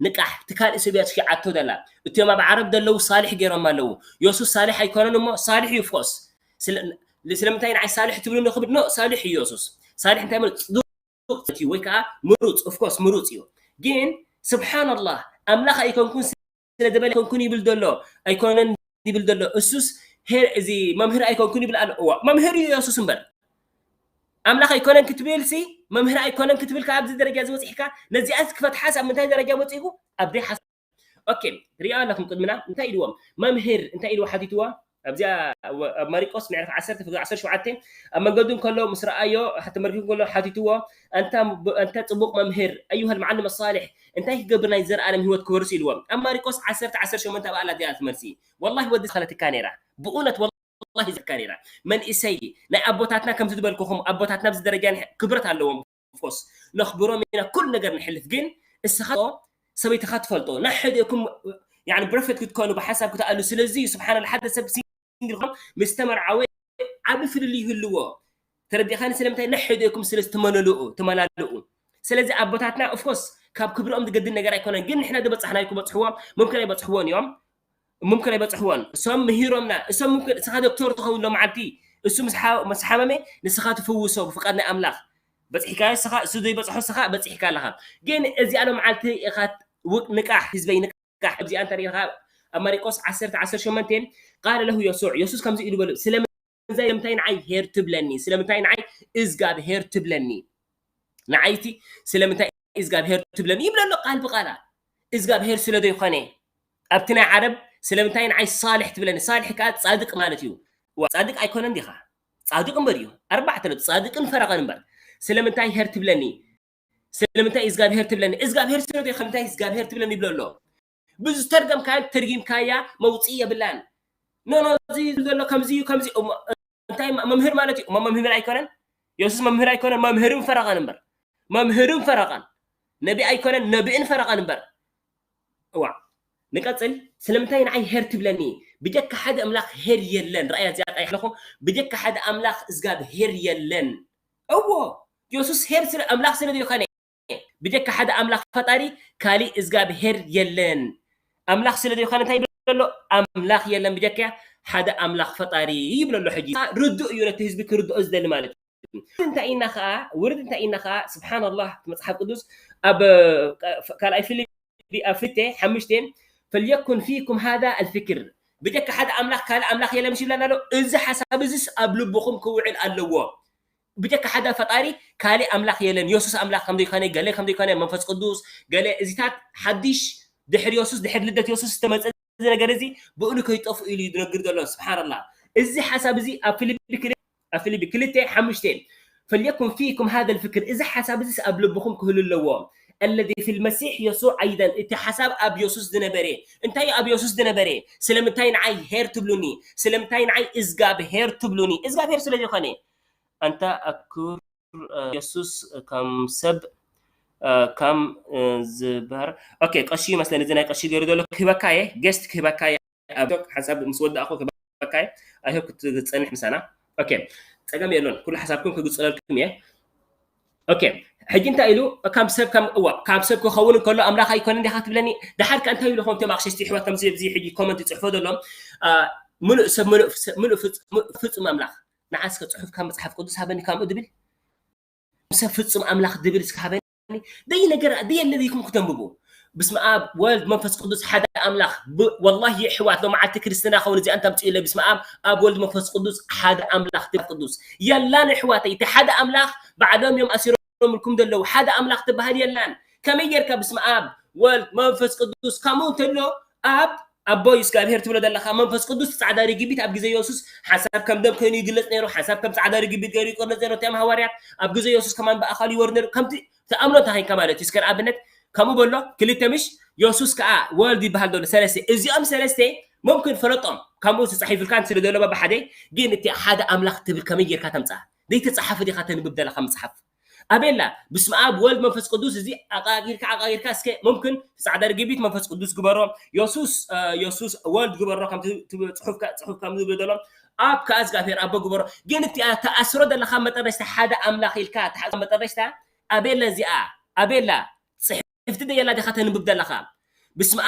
ንቃሕ ትካል እስብያት ሽዓቶ ደላ እቲኦም ኣብ ዓረብ ደለዉ ሳልሕ ገይሮም ኣለዉ የሱስ ሳልሕ ኣይኮነን እሞ ሳልሕ እዩ ፎስ ስለምንታይ ንዓይ ሳልሕ ትብሉ ንክብል ኖ ሳልሕ እዩ የሱስ ሳልሕ እንታይ ማለት ጽዱቅ እዩ ወይ ከዓ ምሩፅ ኦፍኮርስ ምሩፅ እዩ ግን ስብሓንላህ ኣምላኽ ኣይኮንኩን ስለዝበለ ኣይኮንኩን ይብል ዘሎ ኣይኮነን ይብል ዘሎ እሱስ እዚ መምህር ኣይኮንኩን ይብል ኣሎ እዋ መምህር እዩ የሱስ እምበር ኣምላኽ ኣይኮነን ክትብል ሲ መምህር ኣይኮነን ክትብል ካብ ኣብዚ ደረጃ እዚ በፂሕካ ነዚኣስ ክፈትሓስ ኣብ ምንታይ ደረጃ መፂእኩ ኣብ ደይ ሓሳብ ኦኬ ሪኣ ኣለኹም ቅድምና እንታይ ኢልዎም መምህር እንታይ ኢልዎ ሓቲትዎ ኣብዚኣ ኣብ ማሪቆስ ምዕራፍ ዓሰርተ ፍቅዲ ዓሰርተ ሸውዓተ ኣብ መንገዱ እንከሎ ምስ ረኣዮ ተመልኪቱ እንከሎ ሓቲትዎ ኣንታ ኣንታ ጽቡቅ መምህር ኣዩሃ ልመዓልም ኣሳልሕ እንታይ ክገብር ናይ ዘርኣለም ህይወት ክወርስ ኢልዎም ኣብ ማሪቆስ ዓሰርተ ዓሰርተ ሸሞንተ ኣብ ኣላ እዚኣ ትመልሲ ወላሂ ወዲ ዝኸለትካ ነይራ ብእውነት ወላሂ ዘካ ነይራ መንእሰይ ናይ ኣቦታትና ከምዚ ዝበልኩኹም ኣቦታትና ኣብዚ ደረጃ ክብረት ኣለዎም ኦፍኮርስ ነኽብሮም ኢና ኩሉ ነገር ንሕልፍ ግን እስኻ ሰበይትኻ ትፈልጦ ናይ ሕደኩም ብረፈት ክትኮኑ ብሓሳብ ክትኣሉ ስለዚ እዩ ስብሓን ሓደ ሰብ ሲንግል ኾም ምስ ተመርዓወ ዓቢ ፍልልይ ይህልዎ ተረዲኻኒ ስለምንታይ ናይ ሕደኩም ስለ ትመለልኡ ትመላልኡ ስለዚ ኣቦታትና ኦፍኮርስ ካብ ክብርኦም ዝገድል ነገር ኣይኮነን ግን ንሕና ዝበፃሕናዮ ክበፅሕዎም ሙምክን ኣይበፅሕዎን እዮም ሙምክን ኣይበፅሕዎን እሶም ምሂሮምና እሶም ሙምክን እስኻ ዶክተር ትኸውን ሎ መዓልቲ እሱ ምስ ሓመመ ንስኻ ትፍውሶ ብፍቃድ ናይ ኣምላኽ በፂሕካ እስኻ እሱ ዘይበፅሖ እስኻ በፂሕካ ኣለኻ ግን እዚኣ ሎ መዓልቲ ኢኻ ንቃሕ ህዝበይ ንቃሕ እዚኣ እንተ ርኢኻ ኣብ ማሪቆስ ዓሰርተ ዓሰርተ ሸሞንተ ቃለ ለሁ የሱዕ የሱስ ከምዚ ኢሉ በሉ ስለምንታይ ንዓይ ሄር ትብለኒ ስለምንታይ ንዓይ እዝጋብሄር ትብለኒ ንዓይቲ ስለምንታይ እግዚኣብሄር ትብለኒ ይብለሎ ቃል ብቃላ እግዚኣብሄር ስለ ዘይኮነ ኣብቲ ናይ ዓረብ ስለምንታይ ንዓይ ሳልሕ ትብለኒ ሳልሕ ከዓ ፃድቅ ማለት እዩ ፃድቅ ኣይኮነን ዲኻ ፃድቅ እምበር እዩ ኣርባዕተ ነጥቢ ፃድቅን ፈረቐን እምበር ስለምንታይ ሄር ትብለኒ ስለምንታይ እግዚኣብሄር ትብለኒ እግዚኣብሄር ስለ ዘይኮነ ምንታይ እግዚኣብሄር ትብለኒ ይብለሎ ብዝተርገምካያን ተርጊምካያ መውፅኢ የብላን ኖኖ እዚ ዘሎ ከምዚ እዩ ከምዚ እንታይ መምህር ማለት እዩ መምህር ኣይኮነን የሱስ መምህር ኣይኮነን መምህርን ፈረቐን እምበር መምህርን ፈረቐን ነቢ ኣይኮነን ነብእን ፈረቐን እምበር እዋ ንቀፅል ስለምንታይ ንዓይ ሄር ትብለኒ ብጀካ ሓደ ኣምላኽ ሄር የለን ረኣያ እዚኣ ቀይሕ ኣለኹ ብጀካ ሓደ ኣምላኽ እዝጋብ ሄር የለን እዎ የሱስ ሄር ስለ ኣምላኽ ስለ ዘይኮነ ብጀካ ሓደ ኣምላኽ ፈጣሪ ካሊእ እዝጋብሄር የለን ኣምላኽ ስለ ዘይኮነ እንታይ ይብሎ ኣሎ ኣምላኽ የለን ብጀካ ሓደ ኣምላኽ ፈጣሪ ይብሎ ኣሎ ሕጂ ርዱእ እዩ ነቲ ህዝቢ ክርድኦ ዝደሊ ማለት እዩ እንታይ ኢና ከዓ ውርድ እንታይ ኢና ከዓ ስብሓንላህ መፅሓፍ ቅዱስ ኣብ ካልኣይ ፊልቢ ኣብ ፍልተ ሓሙሽተ ፈልየኩን ፊኩም ሃዛ ኣልፍክር ብጀካ ሓደ ኣምላኽ ካልእ ኣምላኽ የለን ምሽ ይብለና ኣሎ እዚ ሓሳብ እዚስ ኣብ ልብኹም ክውዕል ኣለዎ ብጀካ ሓደ ፈጣሪ ካሊእ ኣምላኽ የለን የሱስ ኣምላኽ ከም ዘይኮነ ገለ ከም ዘይኮነ መንፈስ ቅዱስ ገለ እዚታት ሓድሽ ድሕሪ የሱስ ድሕሪ ልደት የሱስ ዝተመፀ እዚ ነገር እዚ ብእሉ ከይጠፍኡ ኢሉ ዝነግር ዘሎ ስብሓንላ እዚ ሓሳብ እዚ ኣብ ፊልቢ ክል ኣብ ፊልቢ ክልተ ሓሙሽተ ፈልየኩን ፊኩም ሃذا الفكر እዚ ሓሳብ እዚ ኣብ ልብኹም ክህሉ ኣለዎ الذي في المسيح يسوع أيضا እቲ ሓሳብ ኣብ የሱስ ዝነበረ እንታይ ኣብ የሱስ ዝነበረ ስለምንታይ ንዓይ ሄር ትብሉኒ ስለምንታይ ንዓይ እዝጋብ ሄር ትብሉኒ እዝጋብ ሄር ስለ ዝኾነ ኣንታ ኣኩር የሱስ ከም ሰብ ከም ዝበሃል ኦኬ ቀሺ ይመስለኒ እዚ ናይ ቀሺ ገይሩ ዘሎ ክህበካ እየ ጌስት ክህበካ እየ ኣብ ሓሳብ ምስ ወዳእኹ ክህበካ እየ ኣይሆ ክትፀንሕ ምሳና ኦኬ ፀገም የሎን ኩሉ ሓሳብኩም ክግፀለልኩም እየ ኦኬ ሕጂ እንታይ ኢሉ ካብ ሰብ ከም እዋ ካብ ሰብ ክኸውን እንከሎ ኣምላኽ ኣይኮነ እንዲኻ ትብለኒ ድሓር ከ እንታይ ኢሉ ኾም ቶም ኣክሸሽቲ ይሕወት ከምዚ ኣብዚ ሕጂ ኮመንት ይፅሕፎ ዘሎ ምሉእ ሰብ ምሉእ ፍፁም ኣምላኽ ንዓስከ ጽሑፍ ካብ መጽሓፍ ቅዱስ ሃበኒ ከምኡ ድብል ምሰ ፍጹም ኣምላኽ ድብል እስከ ሃበኒ ደይ ነገር ደይ ኣለዚኩም ክተንብቡ ብስመ ኣብ ወልድ መንፈስ ቅዱስ ሓደ ኣምላኽ ወላሂ ይሕዋት ሎመዓልቲ ክርስትና ኸውን እዚኣ እንተምፅኡ ኢለ ብስመ ኣብ ኣብ ወልድ መንፈስ ቅዱስ ሓደ ኣምላኽ ትብል ቅዱስ የላን ይሕዋተይ እቲ ሓደ ኣምላኽ ባዕሎም እዮም ኣሲሮምልኩም ዘለዉ ሓደ ኣምላኽ ትበሃል የላን ከመይ ጌርካ ብስመ ኣብ ወልድ፣ መንፈስ ቅዱስ፣ ከምኡ እንተሎ ኣብ ኣቦይ እግዚኣብሔር ትብሎ ዘለኻ መንፈስ ቅዱስ ጻዕዳ ርግቢት ኣብ ግዜ የሱስ ሓንሳብ ከም ደም ኮይኑ ይግለጽ ነይሩ፣ ሓንሳብ ከም ጻዕዳ ርግቢት ገይሩ ይግለጽ ነይሩ። እቲኦም ሃዋርያት ኣብ ግዜ የሱስ ከማን ብኣኻል ይወርድ ነይሩ። ከምቲ ትኣምኖ እንታይ ኮይንካ ማለት እዩ። እስከ ንኣብነት ከምኡ በሎ ክልተ ምሽ የሱስ ከኣ ወልድ ይበሃል ዘሎ ሰለስተ። እዚኦም ሰለስተ ሙምክን ፈለጦም ከምኡ ተጻሒፉልካ ስለ ዘሎ በብሓደ ግን እቲ ሓደ ኣምላኽ ትብል ከመይ ጌርካ ተምጽኣ? ዘይተጻሓፈ ዲኻ ተንብብ ዘለኻ መጽሓፍ? ኣቤላ ብስመ ኣብ ወልድ መንፈስ ቅዱስ እዚ ኣቃጊርካ ኣቃጊርካ እስከ ሙምክን ጻዕዳ ርግቢት መንፈስ ቅዱስ ግበሮ የሱስ የሱስ ወልድ ግበሮ ከምቲ ጽሑፍ ጽሑፍ ከም ዝብሎ ዘሎ ኣብ ከኣ እግዚኣብሔር ኣቦ ግበሮ ግን እቲ ተኣስሮ ዘለኻ መጠረሽታ ሓደ ኣምላኽ ኢልካ ተሓዝ መጠረሽታ ኣቤላ እዚኣ ኣቤላ ጽሕፍቲ ደየላ ዲኻ ተንብብ ዘለኻ ብስመ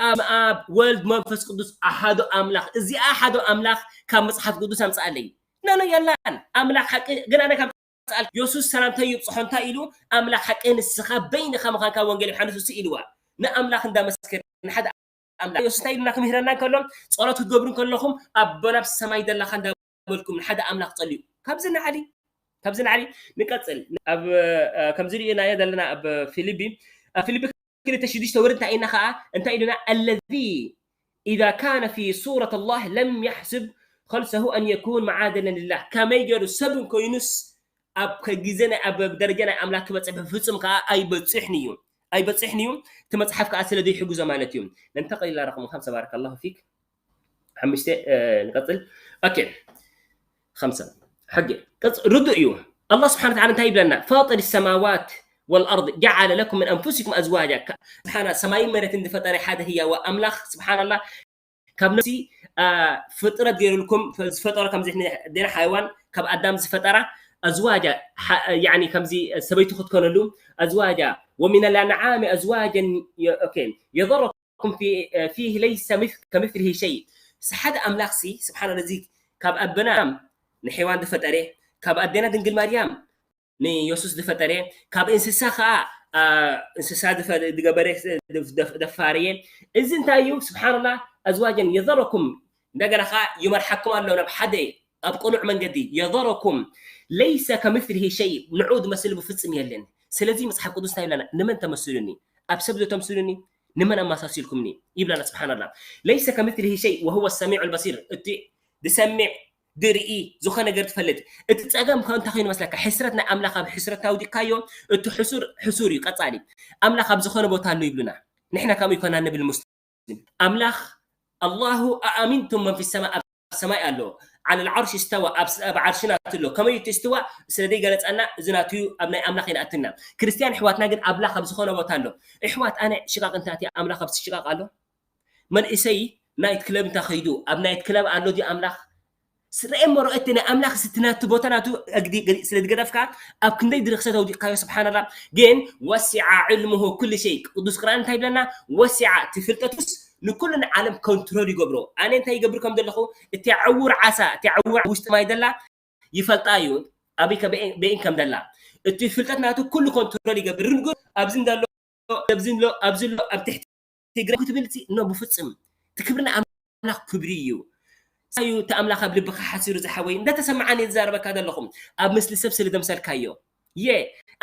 ኣብ ኣብ ወልድ መንፈስ ቅዱስ ኣሓዱ ኣምላኽ እዚኣ ኣሓዱ ኣምላኽ ካብ መጽሓፍ ቅዱስ ኣምጽኣለይ ነኖ የላን ኣምላኽ ሓቂ ግን ኣነ ካብ ቃል የሱስ ሰላምታ ይብጽሖ እንታይ ኢሉ ኣምላኽ ሓቂ ንስኻ በይንኻ ምዃንካ ወንጌል ዮሃንስ እሱ ኢልዋ ንኣምላኽ እንዳመስከረ ንሓደ ኣምላኽ የሱስ እንታይ ኢሉና ክምህረና እንከሎ ጸሎት ክትገብሩ እንከለኹም ኣቦና ኣብ ሰማይ ደላኻ እንዳበልኩም ንሓደ ኣምላኽ ጸልዩ ካብዚ ንዓሊ ካብዚ ንዓሊ ንቀጽል ኣብ ከምዚ ሪእናዮ ዘለና ኣብ ፊልቢ ኣብ ፊልቢ ክልተ ሽዱሽተ ወርድ እንታይ ኢና ከዓ እንታይ ኢሉና ኣለዚ إذا كان في صورة الله لم يحسب خلسه أن يكون معادلا لله ከመይ ገይሩ ሰብ ኮይኑስ ኣብ ግዜ ናይ ኣብ ደረጃ ናይ ኣምላክ ክበፅሕ ብፍፁም ከዓ ኣይበፅሕን እዩ ኣይበፅሕን እዩ እቲ መፅሓፍ ከዓ ስለ ዘይሕግዞ ማለት እዩ ነንተ ቀሊላ ረክሙ ከም ሰባረከ ኣላሁ ፊክ ሓሙሽተ ንቀፅል ኦኬ خمسة ሕጊ ርዱእ እዩ الله سبحانه وتعالى እንታይ ይብለና فاطر السماوات والأرض جعل لكم من أنفسكم أزواجا سبحانه ሰማይን መሬትን ዝፈጠረ ሓደ ህያዋ ኣምላኽ سبحان الله ካብ ነፍሲ ፍጥረት ገይሩልኩም ዝፈጠሮ ከምዚ ደና ሓይዋን ካብ ኣዳም ዝፈጠራ ኣዝዋጃ ያኒ ከምዚ ሰበይቱ ክትኮነሉ ኣዝዋጃ ومن الأنعام أزواجا يذرأكم فيه ليس كمثله شيء ሓደ ኣምላኽ ሲ ስብሓን ለዚ ካብ ኣበና ንሔዋን ዝፈጠረ ካብ ኣዴና ድንግል ማርያም ንየሱስ ዝፈጠረ ካብ እንስሳ ከዓ እንስሳ ዝገበረ ደፋርየ እዚ እንታይ እዩ ስብሓንላ ኣዝዋጀን የዘረኩም እንደገና ከዓ ይመርሓኩም ኣሎ ናብ ሓደ ኣብ ቅኑዕ መንገዲ የዘረኩም ለይሰ ከምስልሂ ሸይ ንዑ ዝመስል ብፍፅም የለን ስለዚ መፅሓፍ ቅዱስ እንታይ ይብለና ንመን ተመስሉኒ ኣብ ሰብ ዶ ተምስሉኒ ንመን ኣመሳሲልኩምኒ ይብለና ስብሓንላ ለይሰ ከምስልሂ ሸይ ወህወ ሰሚዑ ልበሲር እቲ ዝሰምዕ ድርኢ ዝኾነ ነገር ትፈልጥ እቲ ፀገም ከ እንታይ ኮይኑ መስለካ ሕስረት ናይ ኣምላኽ ኣብ ሕስረት ታውዲቅካዮ እቲ ሕሱር ሕሱር እዩ ቀፃሊ ኣምላኽ ኣብ ዝኾነ ቦታ ኣሎ ይብሉና ንሕና ከምኡ ይኮና ንብል ሙስሊም ኣምላኽ ኣላሁ ኣኣሚንቱም መን ፊ ሰማ ኣብ ሰማይ ኣሎ ዓለ ልዓርሽ እስተዋ ኣብ ዓርሽና ትሎ ከመይ እቲ እስትዋ ስለ ዘይገለፀና እዚ ናትዩ ኣብ ናይ ኣምላኽ ይንኣትና ክርስትያን ኣሕዋትና ግን ኣምላኽ ኣብ ዝኾነ ቦታ ኣሎ ኣሕዋት ኣነ ሽቃቅ እንታይ ኣምላኽ ኣብ ሽቃቅ ኣሎ መንእሰይ ናይት ክለብ እንታ ከይዱ ኣብ ናይት ክለብ ኣሎ ድዩ ኣምላኽ ስረኤ መሮኦ እቲ ናይ ኣምላኽ ስቲ ናቱ ቦታ ናቱ ኣግዲ ስለ ዝገደፍካ ኣብ ክንደይ ድርክሰት ኣውዲቕካዮ ስብሓንላ ግን ወሲዓ ዕልምሁ ኩሉ ሸይ ቅዱስ ቅርኣን እንታይ ይብለና ወሲዓ እቲ ፍልጠቱስ ንኩሉ ንዓለም ኮንትሮል ይገብሮ ኣነ እንታይ ይገብር ከም ዘለኹ እቲ ዕውር ዓሳ እቲ ዕውር ውሽጢ ማይ ደላ ይፈልጣ እዩ ኣበይ በይን ከም ደላ እቲ ፍልጠት ናቱ ኩሉ ኮንትሮል ይገብር ርንጉ ኣብዚ እንዳሎ ኣብዚ ኣሎ ኣብዚ ኣሎ ኣብ ትሕቲ ትግራይ ክትብል ኖ ብፍፅም እቲ ክብሪ ናይ ኣምላኽ ክብሪ እዩ እዩ እቲ ኣምላኽ ኣብ ልብኻ ሓሲሩ ዝሓወይ እንዳተሰማዓኒ ዝዛረበካ ዘለኹም ኣብ ምስሊ ሰብ ስለ ዘምሰልካዮ የ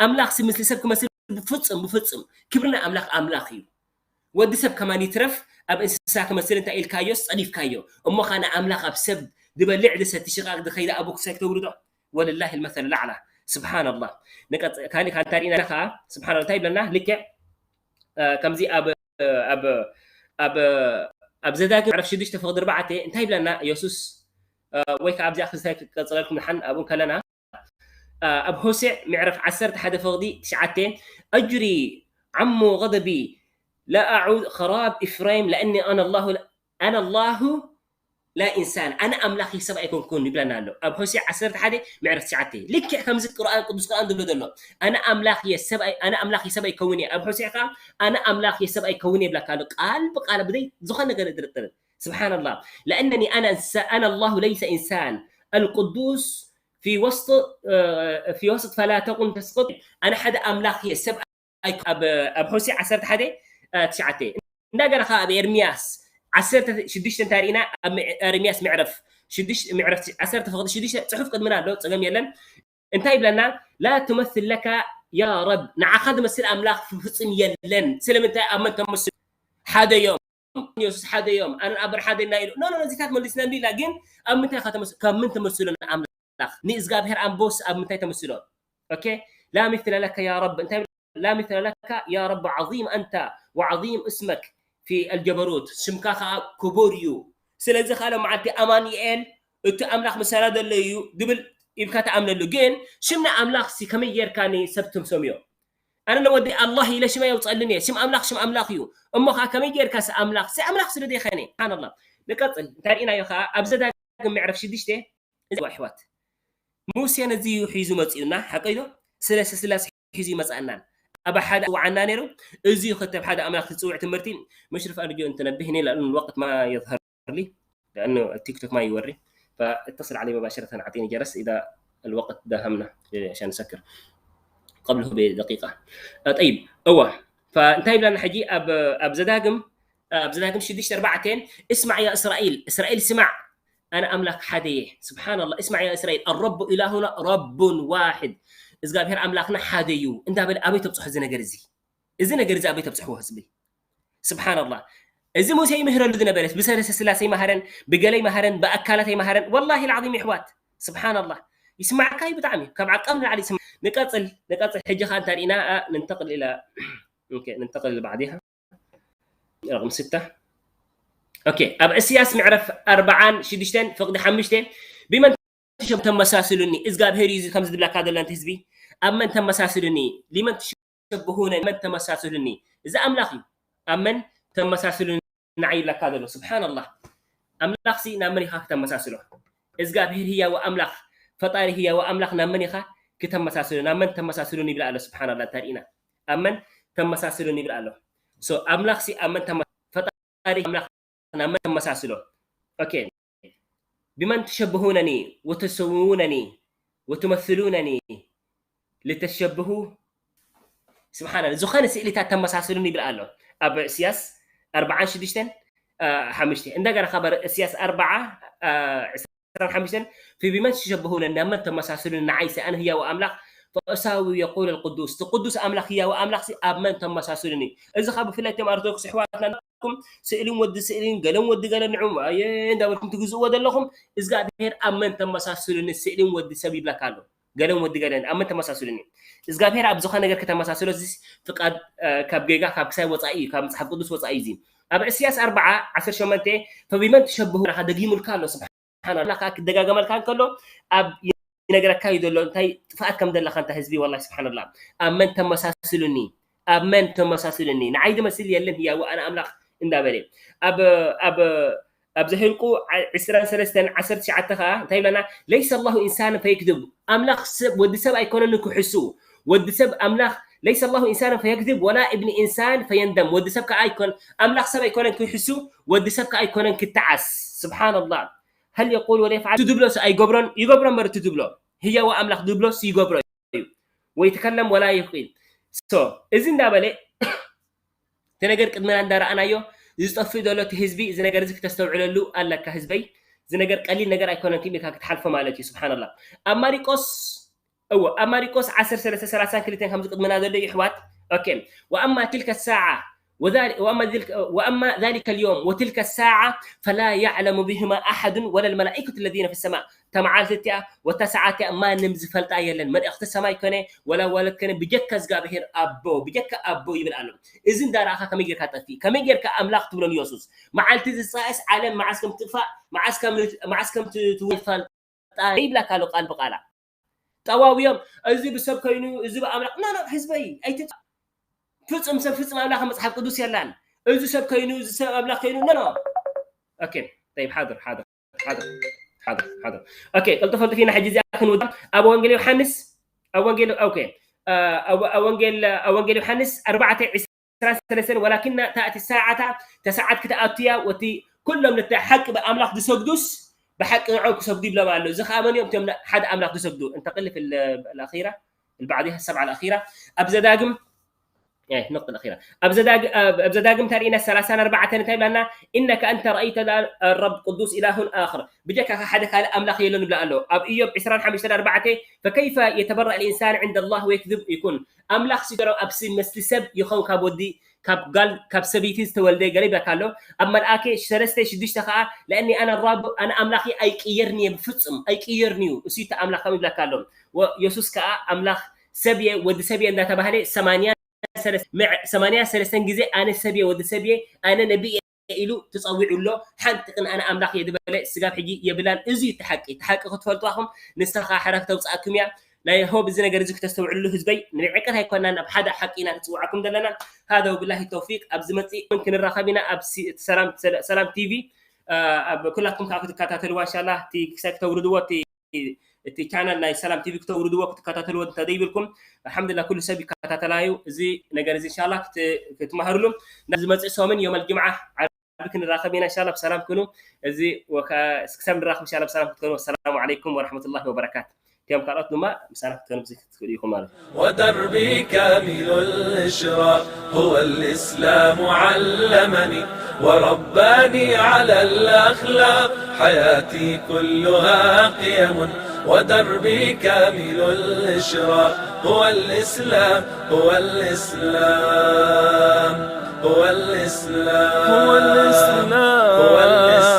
ኣምላኽ ሲ ምስሊ ሰብ ክመስል ብፍፅም ብፍፅም ክብሪ ናይ ኣምላኽ ኣምላኽ እዩ ወዲ ሰብ ከማን ይትረፍ ኣብ እንስሳ ክመስል እንታይ ኢልካዮስ ፀዲፍካዮ እሞ ኸ ንኣምላኽ ኣብ ሰብ ዝበልዕ ዝሰቲ ሽቓቕ ዝኸይደ ኣቦ ክሳይ ክተውርዶ ወልላሂ ልመሰል ላዕላ ስብሓንላህ ካሊእ ካንታ ርኢና ከዓ ስብሓን እንታይ ይብለና ልክዕ ከምዚ ኣብ ኣብ ኣብ ኣብ ዘዳግም ዕረፍ ሽዱሽተ ፍቕዲ ኣርባዕተ እንታይ ይብለና የሱስ ወይ ከዓ ኣብዚኣ ክስታይ ክቀፅለልኩም ንሓን ኣብኡ ከለና ኣብ ሆሴዕ ምዕረፍ ዓሰርተ ሓደ ፍቕዲ ትሽዓተ أجري عم غضبي لا أعود خراب إفرايم لأني أنا الله أنا الله لا إنسان ኣነ ኣምላኽ እየ ሰብ ኣይኮንኩን ይብለና ኣሎ ኣብ ሆሴዕ ዓሰርተ ሓደ ምዕረፍ ትሽዓተ ልክዕ ከምዚ ቁርኣን ቅዱስ ቁርኣን ዝብሎ ዘሎ ኣነ ኣምላኽ እየ ሰብ ኣይ ኣነ ኣምላኽ እየ ሰብ ኣይከውን እየ ኣብ ሆሴዕ ከዓ ኣነ ኣምላኽ እየ ሰብ ኣይከውን እየ ይብለካ ኣሎ ቃል ብቃል ብዘይ ዝኾነ ነገር ጥርጥር سبحان الله لأنني أنا أنا الله ليس إنسان القدوس في وسط في وسط فلا تكن تسقط أنا ሓደ ኣምላኽ እየ ሰብ ኣብ ኣብ ሆሴዕ ዓሰርተ ሓደ ትሽዓተ እንደገና ከዓ ኣብ ኤርሚያስ ዓሰርተ ሽዱሽተ እንታይ ርኢና ኣብ ኤርሚያስ ምዕረፍ ሽዱሽተ ምዕረፍ ዓሰርተ ፍቕዲ ሽዱሽተ ፅሑፍ ቅድምና ኣሎ ፀገም የለን እንታይ ይብለና لا تمثل لك ያ ረብ፣ ንዓኻ ዝመስል ኣምላኽ ፍጹም የለን። ስለምንታይ? ኣብ መን ተመስሉ? ሓደ እዮም። የሱስ ሓደ እዮም። ኣነን ኣቦን ሓደ ኢና ኢሉ። ኖ፣ ኖ፣ ኖ፣ እዚታት መሊስና እንዲና፣ ግን ኣብ ምንታይ ኢኻ ተመስ-፣ ካብ ምን ተመስሎ ንኣምላኽ? ንእዝጋብሄር ኣቦስ ኣብ ምንታይ ተመስሎ? ኦኬ? ላ ሚስለ ለከ ያ ረብ። እንታይ ላ ሚስለ ለካ ያ ረብ፣ ዓዚም ኣንታ ወዓዚም እስመክ ፊ ኣልጀበሩት። ሽምካ ኸዓ ክቡር እዩ። ስለዚ ካልእ መዓልቲ ኣማኑኤል፣ እቲ ኣምላኽ ምሳና ዘሎ እዩ ድብል ኢልካ ትኣምነሉ። ግን ሽም ንኣምላኽ ሲ ከመይ ጌርካ ንሰብ ትምሰምዮ? ኣነ ንወዲ ኣላህ ኢለ ሽመይ የውፅኣሉን እየ። ሽም ኣምላኽ ሽም ኣምላኽ እዩ። እሞ ኸዓ ከመይ ጌርካ ሲ ኣምላኽ ሲ ኣምላኽ ስለ ዘይኸነ? ስብሓንላህ። ንቀፅል። እንታይ ርኢናዮ ኸዓ ኣብ ዘዳግም ምዕራፍ ሽዱሽተ፣ እዚ ኣሕዋት፣ ሙሴ ነዚ እዩ ሒዙ መፂኡና፣ ሓቀይ ዶ? ስለ ስላሴ ሒዙ ይመፅኣናን ኣብ ሓደ ወዓና ነይሩ። እዚ እዩ ከተብ ሓደ ኣምላኽ ዝፅውዕ ትምህርቲ። መሽረፍ ኣርጆ እንተነብህ ኔ ላሉ ወቅት ማ የዝሀር لي، لأنه التيك توك ما يوري، فاتصل علي مباشرة، أعطيني جرس إذا الوقت داهمنا عشان نسكر قبله بدقيقة. آه، طيب، እወ። فእንታይ ይብላና ሕጂ ኣብ፣ ኣብ ዘዳግም፣ ኣብ ዘዳግም ሽዱሽተ ኣርባዕተ፣ اسمع يا إسرائيل، እስራኤል ስማዕ፣ ኣነ ኣምላኽ ሓደ እየ። ስብሓንላህ። اسمع يا إسرائيل، الرب إلهنا رب واحد، እግዚኣብሔር ኣምላኽና ሓደ እዩ እንዳበለ ኣበይ ተብፅሖ እዚ ነገር እዚ? እዚ ነገር እዚ ኣበይ ተብፅሕዎ ህዝቢ? ስብሓንላህ። እዚ ሙሴ ይምህረሉ ዝነበረ ብሰለስተ ስላሴ ይመሃረን፣ ብገለ ይመሃረን፣ ብኣካላት ይመሃረን። ወላሂ ልዓዚም ይሕዋት፣ ስብሓንላህ። ይስማዕካ እዩ ብጣዕሚ፣ ካብ ዓቃብ ንላዕሊ ይስማዕ። ንቀፅል፣ ንቀፅል። ሕጂ ኸዓ እንተ ርኢና፣ አ፣ ننتقل إلى، ኦኬ፣ ننتقل إلى بعضها. رقم ستة. ኦኬ፣ ኣብ እስያስ ምዕረፍ ኣርባዓን ሽዱሽተን ፍቕዲ ሓሙሽተ፣ ብመን ተመሳስሉኒ? እዝጋብሄር እዩ ከምዚ ዝብለካ ዘሎ፣ ነቲ ህዝቢ። ኣብ መን ተመሳስሉኒ? ሊመን ትሸብሁነ፣ መን ተመሳስሉኒ? እዚ ኣምላኽ እዩ። ኣብ መን ተመሳስሉኒ ንዓይ ይብለካ ዘሎ? ስብሓንላህ። ኣምላኽሲ ናብ መን ኢኻ ክተመሳስሎ? እዝጋብሄር ህያው ኣምላኽ፣ ፈጣሪ ህያው ኣምላኽ ናብ መን ኢኻ ክተመሳስሎ? ናብ መን ተመሳስሉኒ ይብል ኣሎ። ስብሓንላህ፣ እንተርኢና ኣብ መን ተመሳስሉኒ ይብል ኣሎ። ሶ፣ ኣምላኽሲ ኣብ መን ተመ-፣ ፈጣሪ ኣምላኽ ናብ መን ተመሳስሎ? ኦኬ። ብመን ትሸብሁነኒ ወተሰውውነኒ ወትመስሉነኒ ልተሸብሁ? ስብሓን፣ ዝኾነ ስእሊታት ተመሳስሉኒ ይብል ኣሎ። ኣብ እስያስ ኣርባዓን ሽዱሽተን፣ አ፣ ሓሙሽተ። እንደገና ካብ እስያስ ኣርባዓ፣ አ፣ ዕስራን ሓሙሽተን፣ فبمن تشبهون፣ ናብ መን ተመሳስሉኒ ንዓይሲ ኣነ ህያው ኣምላኽ فأساوي يقول القدوس፣ እቲ ቅዱስ ኣምላኽ ህያው ኣምላኽሲ ኣብ መን ተመሳስሉኒ? እዚ ካብ ብፍላይ እቶም ኣርቶዶክስ ኣሕዋትና ኣለኩም፣ ስእልን ወዲ ስእልን ገለን ወዲ ገለን ንዑ ኣየ እንዳበልኩም ትግዝእዎ ዘለኹም፣ እግዚኣብሔር ኣብ መን ተመሳስሉኒ? ስእልን ወዲ ሰብ ይብለካ ኣሎ፣ ገለን ወዲ ገለን ኣብ መን ተመሳስሉኒ? እግዚኣብሔር ኣብ ዝኾነ ነገር ከተመሳስሎ፣ እዚ ፍቃድ፣ እ፣ ካብ ጌጋ፣ ካብ ክሳይ ወጻኢ እዩ፣ ካብ መጽሓፍ ቅዱስ ወጻኢ እዩ። እዚ ኣብ እስያስ ኣርባዓ ዓሰርተ ሸሞንተ፣ فبمن تشبهون፣ ደጊሙልካ ኣሎ። ስብሓን ኣላህ፣ ከዓ ክደጋገመልካ እንከሎ ኣብ ይነግረካ እዩ ዘሎ፣ እንታይ ጥፍኣት ከም ዘለካ፣ እንታይ ህዝቢ። ወላሂ ስብሓን ኣላህ፣ ኣብ መን ተመሳስሉኒ? ኣብ መን ተመሳስሉኒ? ንዓይ ዝመስል የለን ህያው ኣነ ኣምላኽ እንዳበለ። ኣብ፣ ኣብ፣ ኣብ ዘኍልቁ ዓ-፣ ዕስራን ሰለስተን ዓሰርተ ትሽዓተ ከዓ እንታይ ይብለና? ለይሰ ኣላሁ ኢንሳን ፈየክዝብ። ኣምላኽ ሰብ፣ ወዲ ሰብ ኣይኮነን ክሕሱ። ወዲ ሰብ ኣምላኽ፣ ለይሰ ኣላሁ ኢንሳን ፈየክዝብ ወላ እብኒ ኢንሳን ፈየንደም። ወዲ ሰብ ከዓ ኣይኮን-፣ ኣምላኽ ሰብ ኣይኮነን ክሕሱ፣ ወዲ ሰብ ከዓ ኣይኮነን ክተዓስ። ስብሓን ኣላህ። ሀል የቁል ወላ የፍዓል፣ እቲ ዝብሎስ ኣይገብሮን? ይገብሮ እምበር እቲ ዝብሎ። ህያው ኣምላኽ ዝብሎስ ይገብሮ እዩ። ወይትከለም ወላ ይኽኢል። ሶ፣ እዚ እንዳበለ፣ እቲ ነገር ቅድመና እንዳረኣናዮ፣ ዝጠፍእ ዘሎ እቲ ህዝቢ፣ እዚ ነገር እዚ ክተስተውዕለሉ ኣለካ ህዝበይ። እዚ ነገር ቀሊል ነገር ኣይኮነን ኢልካ ክትሓልፎ ማለት እዩ። ስብሓንላህ። ኣብ ማሪቆስ፣ እወ፣ ኣብ ማሪቆስ ዓሰርተ ሰለስተ ሰላሳን ክልተን ከምዚ ቅድመና ዘሎ እዩ፣ ኣሕዋት። ኦኬ። ወኣማ ትልከ ሳዓ ወዛሊ-፣ ወኣማ ዝልከ-፣ ወኣማ ዛሊከ ልዮም ወትልከ ሳዓ ፈላ ያዕለሙ ብሂማ ኣሓዱን ወላ ልመላኢከቱ ለዚነ ፊ ሰማእ። እታ መዓልቲ እቲኣ ወታ ሰዓት እቲኣ ማንም ዝፈልጣ የለን። መልእኽቲ ሰማይ ኮነ ወላ ዋለት ኮነ ብጀካ እግዚኣብሄር ኣቦ፣ ብጀካ ኣቦ ይብል ኣሎ። እዚ እንዳረኣኻ ከመይ ጌርካ ጠፊእ? ከመይ ጌርካ ኣምላኽ ትብሎ ንየሱስ? መዓልቲ ዝፀኣስ ዓለም መዓስ ከም ትጥፋእ፣ መዓስ ከም፣ መዓስ ከም ት-፣ ትውለድ ፈልጣ ይብለካ ኣሎ ቃል ብቃላ። ጠዋውዮም፣ እዚ ብሰብ ኮይኑ፣ እዚ ብኣምላኽ። ኖ፣ ኖ፣ ህዝበይ፣ ኣይትጥ-፣ ፍጹም ሰብ ፍጹም ኣምላኽ ኣብ መጽሓፍ ቅዱስ የላን። እዚ ሰብ ኮይኑ፣ እዚ ሰብ ኣምላኽ ኮይኑ፣ ኖ፣ ኖ። ኦኬ፣ ጠይብ፣ ሓድር፣ ሓድር፣ ሓድር፣ ሓድር፣ ሓድር። ኦኬ፣ ቅልጥፍ፣ ቅልጥፍ ኢና ሕጂ እዚኣ ክንውዳ። ኣብ ወንጌል ዮሃንስ፣ ኣብ ወንጌል፣ ኦኬ፣ አ፣ ኣብ፣ ኣብ ወንጌል፣ ኣብ ወንጌል ዮሃንስ ኣርባዕተ ዕስራን ሰለስተን፣ ወላኪና ታእቲ ሰዓታ፣ እታ ሰዓት ክትኣቱ እያ፣ ወቲ ኩሎም ነቲ ሓቂ ብኣምላኽ ዝሰግዱስ ብሓቂ ንዖም ክሰግዱ ይብሎም ኣሎ። እዚ ኸኣ መን እዮም? እቶም ሓደ ኣምላኽ ዝሰግዱ። እንተቅልፍ ል-፣ ልኣኺራ፣ ልባዕዲሃ ሰብዓ ልኣኺራ። ኣብ ዘዳግም إيه، النقطة الأخيرة. ኣብ ዘዳግ-፣ ኣብ፣ ኣብ ዘዳግም ተርእይና ሰላሳን ኣርባዕተን እንታይ ብላና? إنك أنت رأيت الآن الرب قدوس إله آخر. ብጀካኻ ሓደ ካልእ ኣምላኽ የሎን ይብላ ኣሎ። ኣብ ኢዮብ ዕስራን ሓሙሽተን ኣርባዕተ፣ فكيف يتبرأ الإنسان عند الله ويكذب يكون. ኣምላኽ ሲገሮም ኣብ ሲ-፣ መስሊ ሰብ ይኸውን ካብ ወዲ፣ ካብ ጋል፣ ካብ ሰበይቲ ዝተወልደ ገለ ይብለካ ኣሎ። ኣብ መልኣከ ሰለስተ ሽዱሽተ ከኣ لأني أنا الرب، ኣነ ኣምላኽ ኣይቅየርን እየ፣ ብፍጹም ኣይቅየርን እዩ፣ እሱ እቲ ኣምላኽ ከም ይብለካ ኣሎ። ወ-፣ የሱስ ከኣ ኣምላኽ ሰብ እየ፣ ወዲ ሰብ እየ እንዳተባህለ ሰማንያ ሰለስተ፣ ምዕ-፣ ሰማንያ ሰለስተን ግዜ ኣነ ሰብ እየ፣ ወዲ ሰብ እየ፣ ኣነ ነቢ እየ ኢሉ ተጸዊዑ ኣሎ። ሓንቲ ቅን ኣነ ኣምላኽ እየ ዝበለ ስጋብ ሕጂ የብላን። እዚ እዩ እቲ ሓቂ። እቲ ሓቂ ክትፈልጡ ኣኹም፣ ንስኻ ሓራ ክተውጽኣኩም እያ። ናይ ሆብ እዚ ነገር እዚ ክተስተውዕሉ ህዝበይ፣ ንዕቀት ኣይኮናን፣ ኣብ ሓደ ሓቂ ኢና ንጽውዓኩም ዘለና። هذا وبالله التوفيق። ኣብ ዝመጽእ ምን ክንራኸብ ኢና ኣብ ሲ-፣ ሰላም፣ ሰላ-፣ ሰላም ቲቪ። አ፣ ኣብ ኩላትኩም ከዓ ክትከታተልዋ እንሻላ፣ እቲ ክሳይ ክተውርድዎ፣ እቲ፣ እቲ ቻነል ናይ ሰላም ቲቪ ክተውርድዎ፣ ክትከታተልዎ እንተደይብልኩም፣ ኣልሓምዱሊላህ ኩሉ ሰብ ይከታተላ እዩ። እዚ ነገር እዚ እንሻላ ክት-፣ ክትመሃርሉ። ናብ ዝመጽእ ሰሙን ዮም ኣልጅምዓ ዓርቢ ክንራኸብ ኢና እንሻላ፣ ብሰላም ኩኑ። እዚ ወካ-፣ ክሳብ ንራኸብ እንሻላ ብሰላም ክትከኑ። ወሰላሙ ዓለይኩም ወረሕመቱላሂ ወበረካቱ። እቲኦም ካልኦት ድማ ምሳና ክትከኑ ብዚ ክትክእሉ ኢኹም ማለት እዩ። ودربي كامل الإشراق، هو الإسلام علمني ورباني على الأخلاق، حياتي كلها قيم، ودربي كامل الإشراق، هو الإسلام، هو الإسلام، هو الإسلام، هو الإسلام. هو الإسلام.